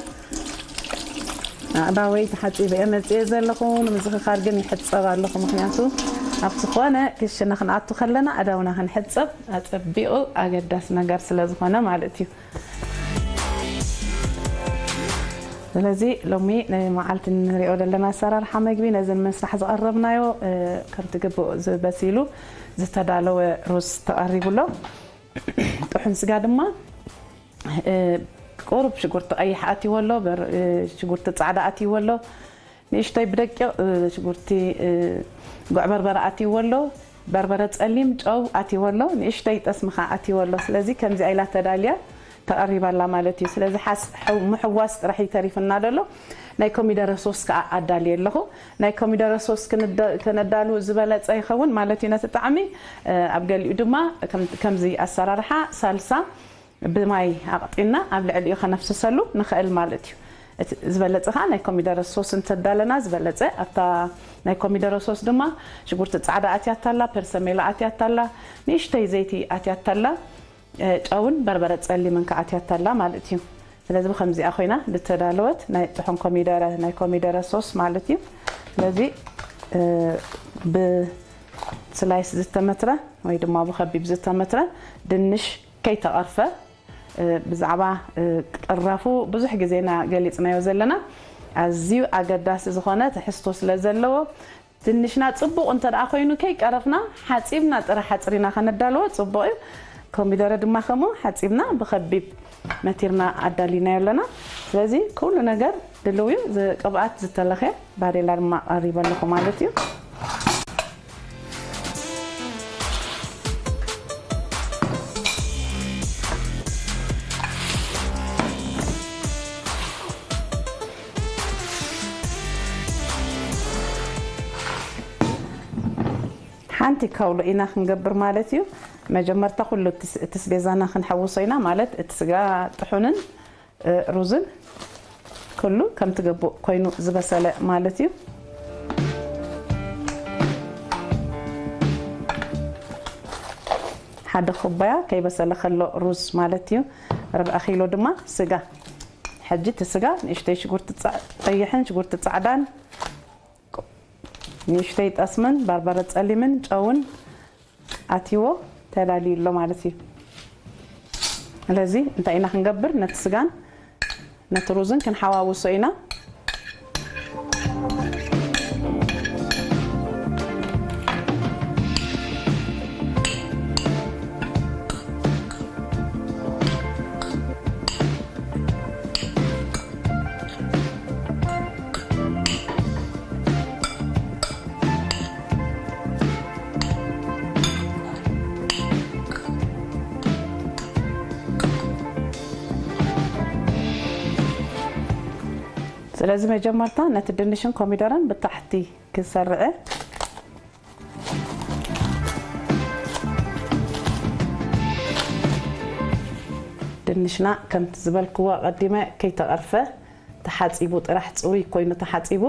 ኣእዳወይ ተሓጺበ እየ መጽየ ዘለኹ። ንምዝኽኻር ግን ይሕጸብ ኣለኹ፣ ምኽንያቱ ኣብ ዝኾነ ክሽነ ክንኣቱ ከለና ኣእዳውና ክንሕጸብ ኣጸቢቑ ኣገዳሲ ነገር ስለ ዝኾነ ማለት እዩ። ስለዚ ሎሚ ንመዓልቲ ንሪኦ ዘለና ኣሰራርሓ መግቢ ነዚ ንምስራሕ ዝቐረብናዮ፣ እ፣ ከምቲ ግቡእ ዝበሲሉ ዝተዳለወ ሩዝ ተቐሪቡ ኣሎ። ጥሑን ስጋ ድማ፣ እ፣ ቁሩብ ሽጉርቲ ቀይሕ ኣትይዎ ኣሎ፣ በር-፣ እ፣ ሽጉርቲ ጻዕዳ ኣትይዎ ኣሎ። ንእሽተይ ብደቂቕ፣ እ፣ ሽጉርቲ፣ እ፣ ጉዕ በርበረ ኣትይዎ ኣሎ። በርበረ ጸሊም፣ ጨው ኣትይዎ ኣሎ። ንእሽተይ ጠስሚ ኸኣ ኣትይዎ ኣሎ። ስለዚ ከምዚኣ ኢላ ተዳልያ ተቐሪባ ኣላ ማለት እዩ። ስለዚ ሓስ-፣ ሕው-፣ ምሕዋስ ጥራሕ እዩ ተሪፍና ዘሎ። ናይ ኮሚደረ ሶስ ከኣ ኣዳልየ ኣለኹ። ናይ ኮሚደረ ሶስ ክንደ-፣ ከነዳሉ ዝበለጸ ይኸውን ማለት እዩ ነቲ ጣዕሚ። እ፣ ኣብ ገሊኡ ድማ ከም-፣ ከምዚ ኣሰራርሓ ሳልሳ ብማይ ኣቕጢና ኣብ ልዕሊኡ ከነፍስሰሉ ንኽእል ማለት እዩ። እቲ ዝበለጸ ኸኣ ናይ ኮሚደረ ሶስ እንተዳለና ዝበለጸ። ኣብታ ናይ ኮሚደረ ሶስ ድማ ሽጉርቲ ጻዕዳ ኣትያታላ፣ ፐርሰሜላ ኣትያታላ፣ ንእሽተይ ዘይቲ ኣትያታላ፣ እ፣ ጨውን በርበረ ጸሊምን ከኣ ኣትያታላ ማለት እዩ። ስለዚ ብኸምዚኣ ኮይና ዝተዳለወት ናይ ጥሑን ኮሚደረ፣ ናይ ኮሚደረ ሶስ ማለት እዩ። ስለዚ፣ እ፣ ብስላይስ ዝተመትረ ወይ ድማ ብኸቢብ ዝተመትረ ድንሽ ከይተቐርፈ፣ እ፣ ብዛዕባ፣ እ፣ ቅራፉ ብዙሕ ግዜና ገሊጽናዮ ዘለና። ኣዝዩ ኣገዳሲ ዝኾነ ትሕዝቶ ስለ ዘለዎ፣ ድንሽና ጽቡቕ እንተ ደኣ ኮይኑ ከይቀረፍና ሓጺብና ጥራሕ ሓጽሪና ከነዳልዎ ጽቡቕ እዩ። ኮሚደረ ድማ ከምኡ ሓጺብና ብኸቢብ መቲርና ኣዳሊናዮ ኣለና። ስለዚ ኩሉ ነገር ድልው እዩ። ዝ-፣ ቅብኣት ዝተለኸ ባዴላ ድማ ቀሪበ ኣለኹ ማለት እዩ። ሓንቲ ካውሎ ኢና ክንገብር ማለት እዩ። መጀመርታ ኩሉ እቲ ስ-፣ እቲ ስቤዛና ክንሐውሶ ኢና ማለት እቲ ስጋ ጥሑንን፣ እ፣ ሩዝን ኩሉ ከም ትግቡእ ኮይኑ ዝበሰለ ማለት እዩ። ሓደ ኩባያ ከይበሰለ ከሎ ሩዝ ማለት እዩ። ርብዒ ኪሎ ድማ ስጋ። ሕጂ እቲ ስጋ ንእሽተይ ሽጉርቲ ጻ-፣ ቀይሕን ሽጉርቲ ጻዕዳን፣ ንእሽተይ ጠስምን በርበረ ጸሊምን ጨውን ኣትይዎ ተዳልዩ ኣሎ ማለት እዩ። ስለዚ እንታይ ኢና ክንገብር? ነቲ ስጋን ነቲ ሩዝን ክንሓዋውሶ ኢና። ስለዚ መጀመርታ ነቲ ድንሽን ኮሚደረን ብታሕቲ ክሰርዐ። ድንሽና ከምቲ ዝበልክዎ ኣቐዲመ ከይተቐርፈ ተሓጺቡ ጥራሕ ጽሩይ ኮይኑ ተሓጺቡ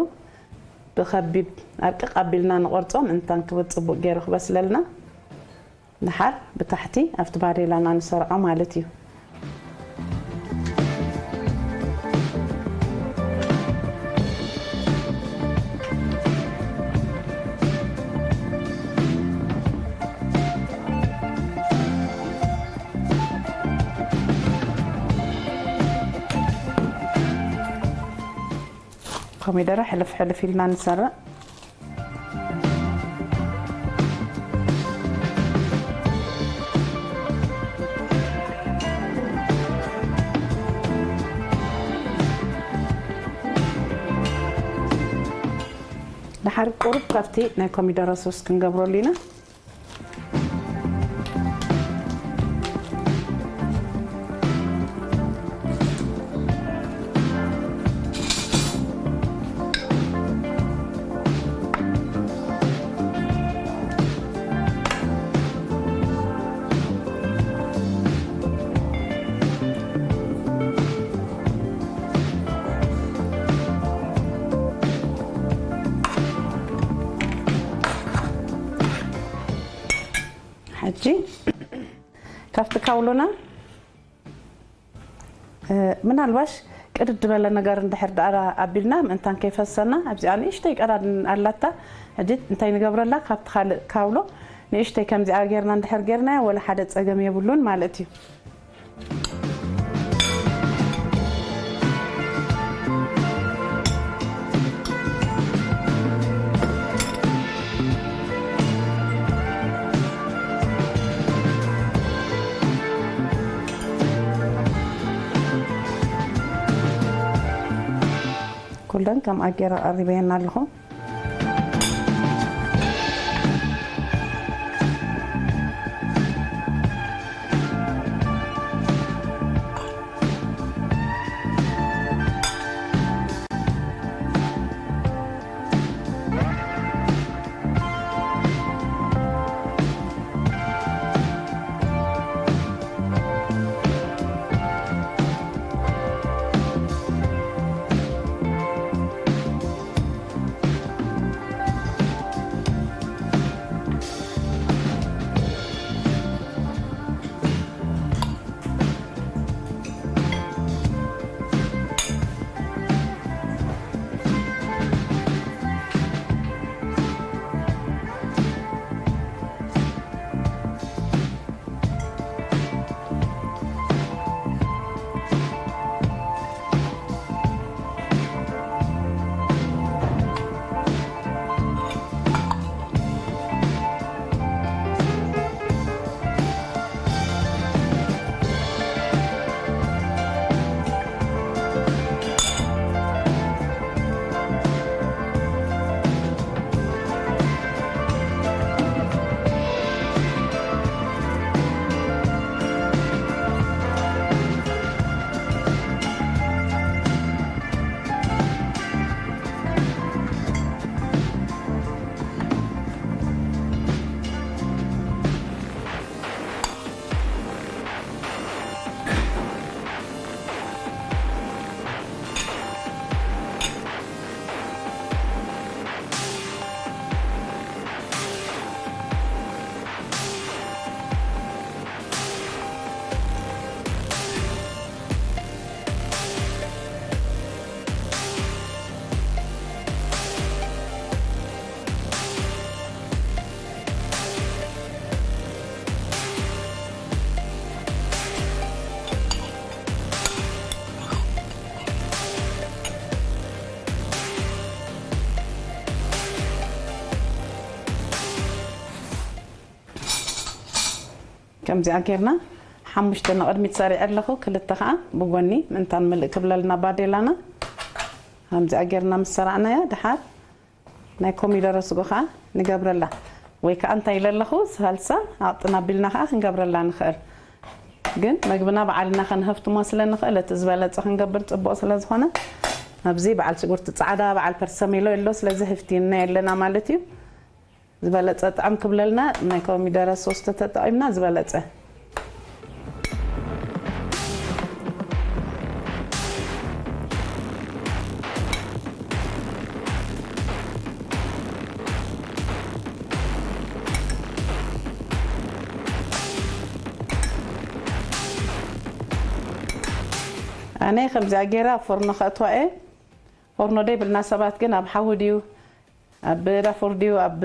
ብኸቢብ ኣርቅቕ ኣቢልና ንቖርጾ ምእንታን ክብል ጽቡቕ ገይሩ ክበስለልና። ደሓር ብታሕቲ ኣብቲ ባዴላና ንሰርዖ ማለት እዩ። ኮሚደረ ሕልፍ ሕልፍ ኢልና ንሰርዕ። ድሓር ቁሩብ ካብቲ ናይ ኮሚደረ ሶስ ክንገብረሉ ኢና። ሕጂ ካብቲ ካውሎና፣ እ፣ ምናልባሽ ቅድድ ዝበለ ነገር እንድሕር ደኣ ኣቢልና ምእንታን ከይፈሰና ኣብዚኣ ንእሽተይ ቀዳድ ኣላታ። ሕጂ እንታይ ንገብረላ? ካብቲ ካልእ ካውሎ ንእሽተይ ከምዚኣ ጌርና እንድሕር ጌርናያ ወላ ሓደ ጸገም የብሉን ማለት እዩ። ኩለን ከም ኣጌራ ቀሪበየን ኣለኹ። ከምዚኣ ጌርና ሓሙሽተ ንቕድሚት ሰሪዐ ኣለኹ፣ ክልተ ኸዓ ብጎኒ ምእንታን ምልእ ክብለልና ባዴላና። ከምዚኣ ጌርና ምስ ሰራዕናያ፣ ድሓር ናይ ኮሚደረ ስጎ ኸዓ ንገብረላ። ወይ ከኣ እንታይ ኢለ ኣለኹ፣ ሳልሳ ኣቕጥን ኣቢልና ኸዓ ክንገብረላ ንኽእል። ግን መግብና ባዕልና ከንሀፍትሞ ስለ ንኽእል፣ እቲ ዝበለጸ ክንገብር ጽቡቕ ስለ ዝኾነ፣ ኣብዚ በዓል ሽጉርቲ ጻዕዳ፣ በዓል ፐርሰሜሎ ኣሎ፣ ስለዚ ህፍቲና የለና ማለት እዩ። ዝበለጸ ጥዕም ክብለልና ናይ ኮሚደረ ሶስ ተተጠቒምና ዝበለጸ። ኣነ ከምዚኣ ጌራ ፎርኖ ከእትዋ እየ። ፎርኖ ደይብልና ሰባት ግን ኣብ ሓዊ ድዩ ኣብ ዳፎር ድዩ ኣብ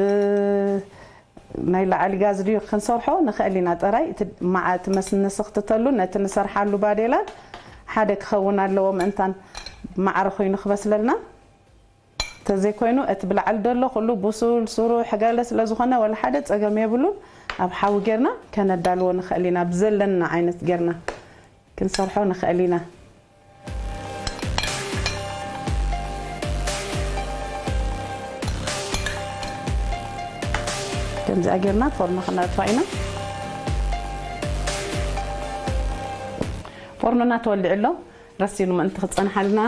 ናይ ላዕሊ ጋዝ ድዩ ክንሰርሖ ንኽእል ኢና። ጥራይ እቲ መዓ-፣ እቲ መስ-፣ ንስኽትተሉ ነቲ ንሰርሓሉ ባዴላ ሓደ ክኸውን ኣለዎ፣ ምእንታን ማዕረ ኮይኑ ክበስለልና። ተዘይኮይኑ እቲ ብላዕሊ ዘሎ ኩሉ ብሱል፣ ስሩሕ፣ ገለ ስለ ዝኾነ ወላ ሓደ ጸገም የብሉን። ኣብ ሓዊ ጌርና ከነዳልዎ ንኽእል ኢና። ብዘለና ዓይነት ጌርና ክንሰርሖ ንኽእል ኢና። ከምዚኣ ጌርና ፎርኖ ክነእትዋ ኢና። ፎርኖና ተወሊዑ ኣሎ። ረሲኑ ምእንቲ ክጸንሓልና።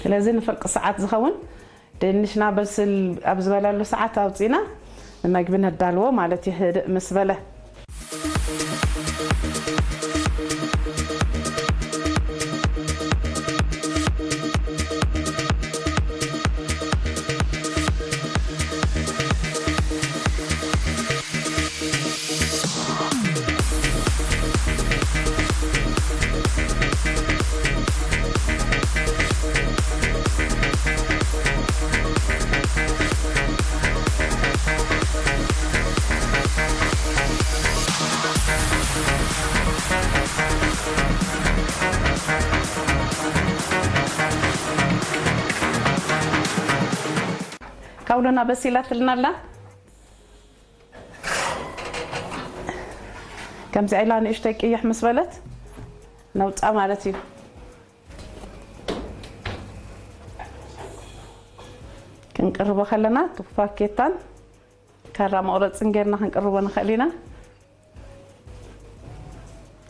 ስለዚ ንፍርቂ ሰዓት ዝኸውን ድንሽና በስል ኣብ ዝበለሉ ሰዓት ኣውፂና ንመግቢ ነዳልዎ ማለት እዩ። ህድእ ምስ በለ ካውሎና በሲላትልና ኣላ። ከምዚ ኢላ ንእሽተይ ቅይሕ ምስ በለት ነውፃ ማለት እዩ። ክንቅርቦ ከለና ፋኬታን ካራ መቑረፅን ጌርና ክንቅርቦ ንኽእል ኢና።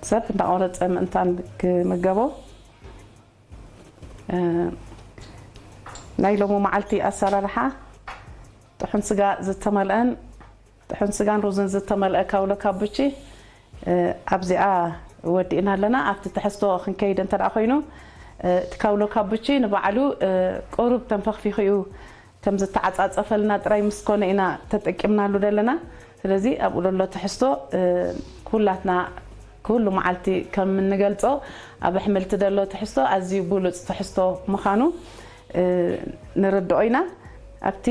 ሰብ እንዳቆረፀ ምእንታን ክምገቦ። እ፣ ናይ ሎሚ መዓልቲ ኣሰራርሓ ጥሑን ስጋ ዝተመልአን ጥሑን ስጋን ሩዝን ዝተመልአ ካውሎ ካቡቺ፣ እ፣ ኣብዚኣ ወዲእና ኣለና። ኣብቲ ትሕዝቶ ክንከይድ እንተ ደኣ ኮይኑ፣ እ፣ እቲ ካውሎ ካቡቺ ንባዕሉ፣ እ፣ ቁሩብ ተንፈኽፊኹ እዩ ከም ዝተዓጻጸፈልና ጥራይ ምስ ኮነ ኢና ተጠቂምናሉ ዘለና። ስለዚ ኣብኡ ዘሎ ትሕዝቶ፣ እ፣ ኩላትና ኩሉ መዓልቲ ከም እንገልጾ ኣብ ኣሕምልቲ ዘሎ ትሕዝቶ ኣዝዩ ብሉጽ ትሕዝቶ ምዃኑ፣ እ፣ ንርድኦ ኢና። ኣብቲ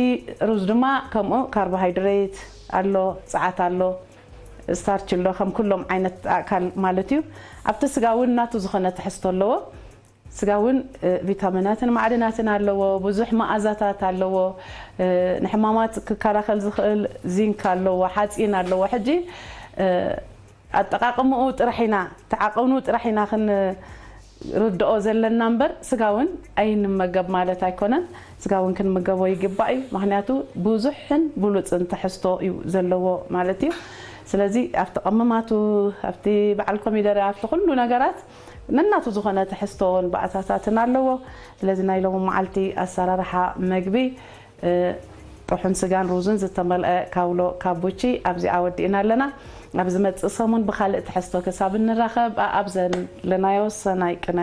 ሩዝ ድማ ከምኡ ካርቦሃይድሬት ኣሎ፣ ጸዓት ኣሎ፣ ስታርች ኣሎ፣ ከም ኩሎም ዓይነት ኣካል ማለት እዩ። ኣብቲ ስጋ እውን ናቱ ዝኾነ ትሕዝቶ ኣለዎ። ስጋ እውን፣ እ፣ ቪታሚናትን ማዕድናትን ኣለዎ፣ ብዙሕ መኣዛታት ኣለዎ። እ፣ ንሕማማት ክከላኸል ዝኽእል ዚንክ ኣለዎ፣ ሓፂን ኣለዎ። ሕጂ፣ እ፣ ኣጠቓቕምኡ ጥራሕ ኢና፣ ተዓቐኑ ጥራሕ ኢና ክንርድኦ ዘለና እምበር፣ ስጋ እውን ኣይንመገብ ማለት ኣይኮነን። ስጋ እውን ክንምገቦ ይግባእ እዩ። ምኽንያቱ ብዙሕን ብሉጽን ትሕዝቶ እዩ ዘለዎ ማለት እዩ። ስለዚ ኣብቲ ቀመማቱ፣ ኣብቲ በዓል ኮሚደረ፣ ኣብቲ ኩሉ ነገራት ነናቱ ዝኾነ ትሕዝቶን ባእታታትን ኣለዎ። ስለዚ ናይ ሎሚ መዓልቲ ኣሰራርሓ መግቢ፣ እ፣ ጥሑን ስጋን ሩዝን ዝተመልአ ካውሎ ካቡቺ ኣብዚኣ ወዲእና ኣለና። ኣብ ዝመጽእ ሰሙን ብኻልእ ትሕዝቶ ክሳብ እንራኸብ፣ ኣኣብ ዘለናዮ ሰናይ ቅነ።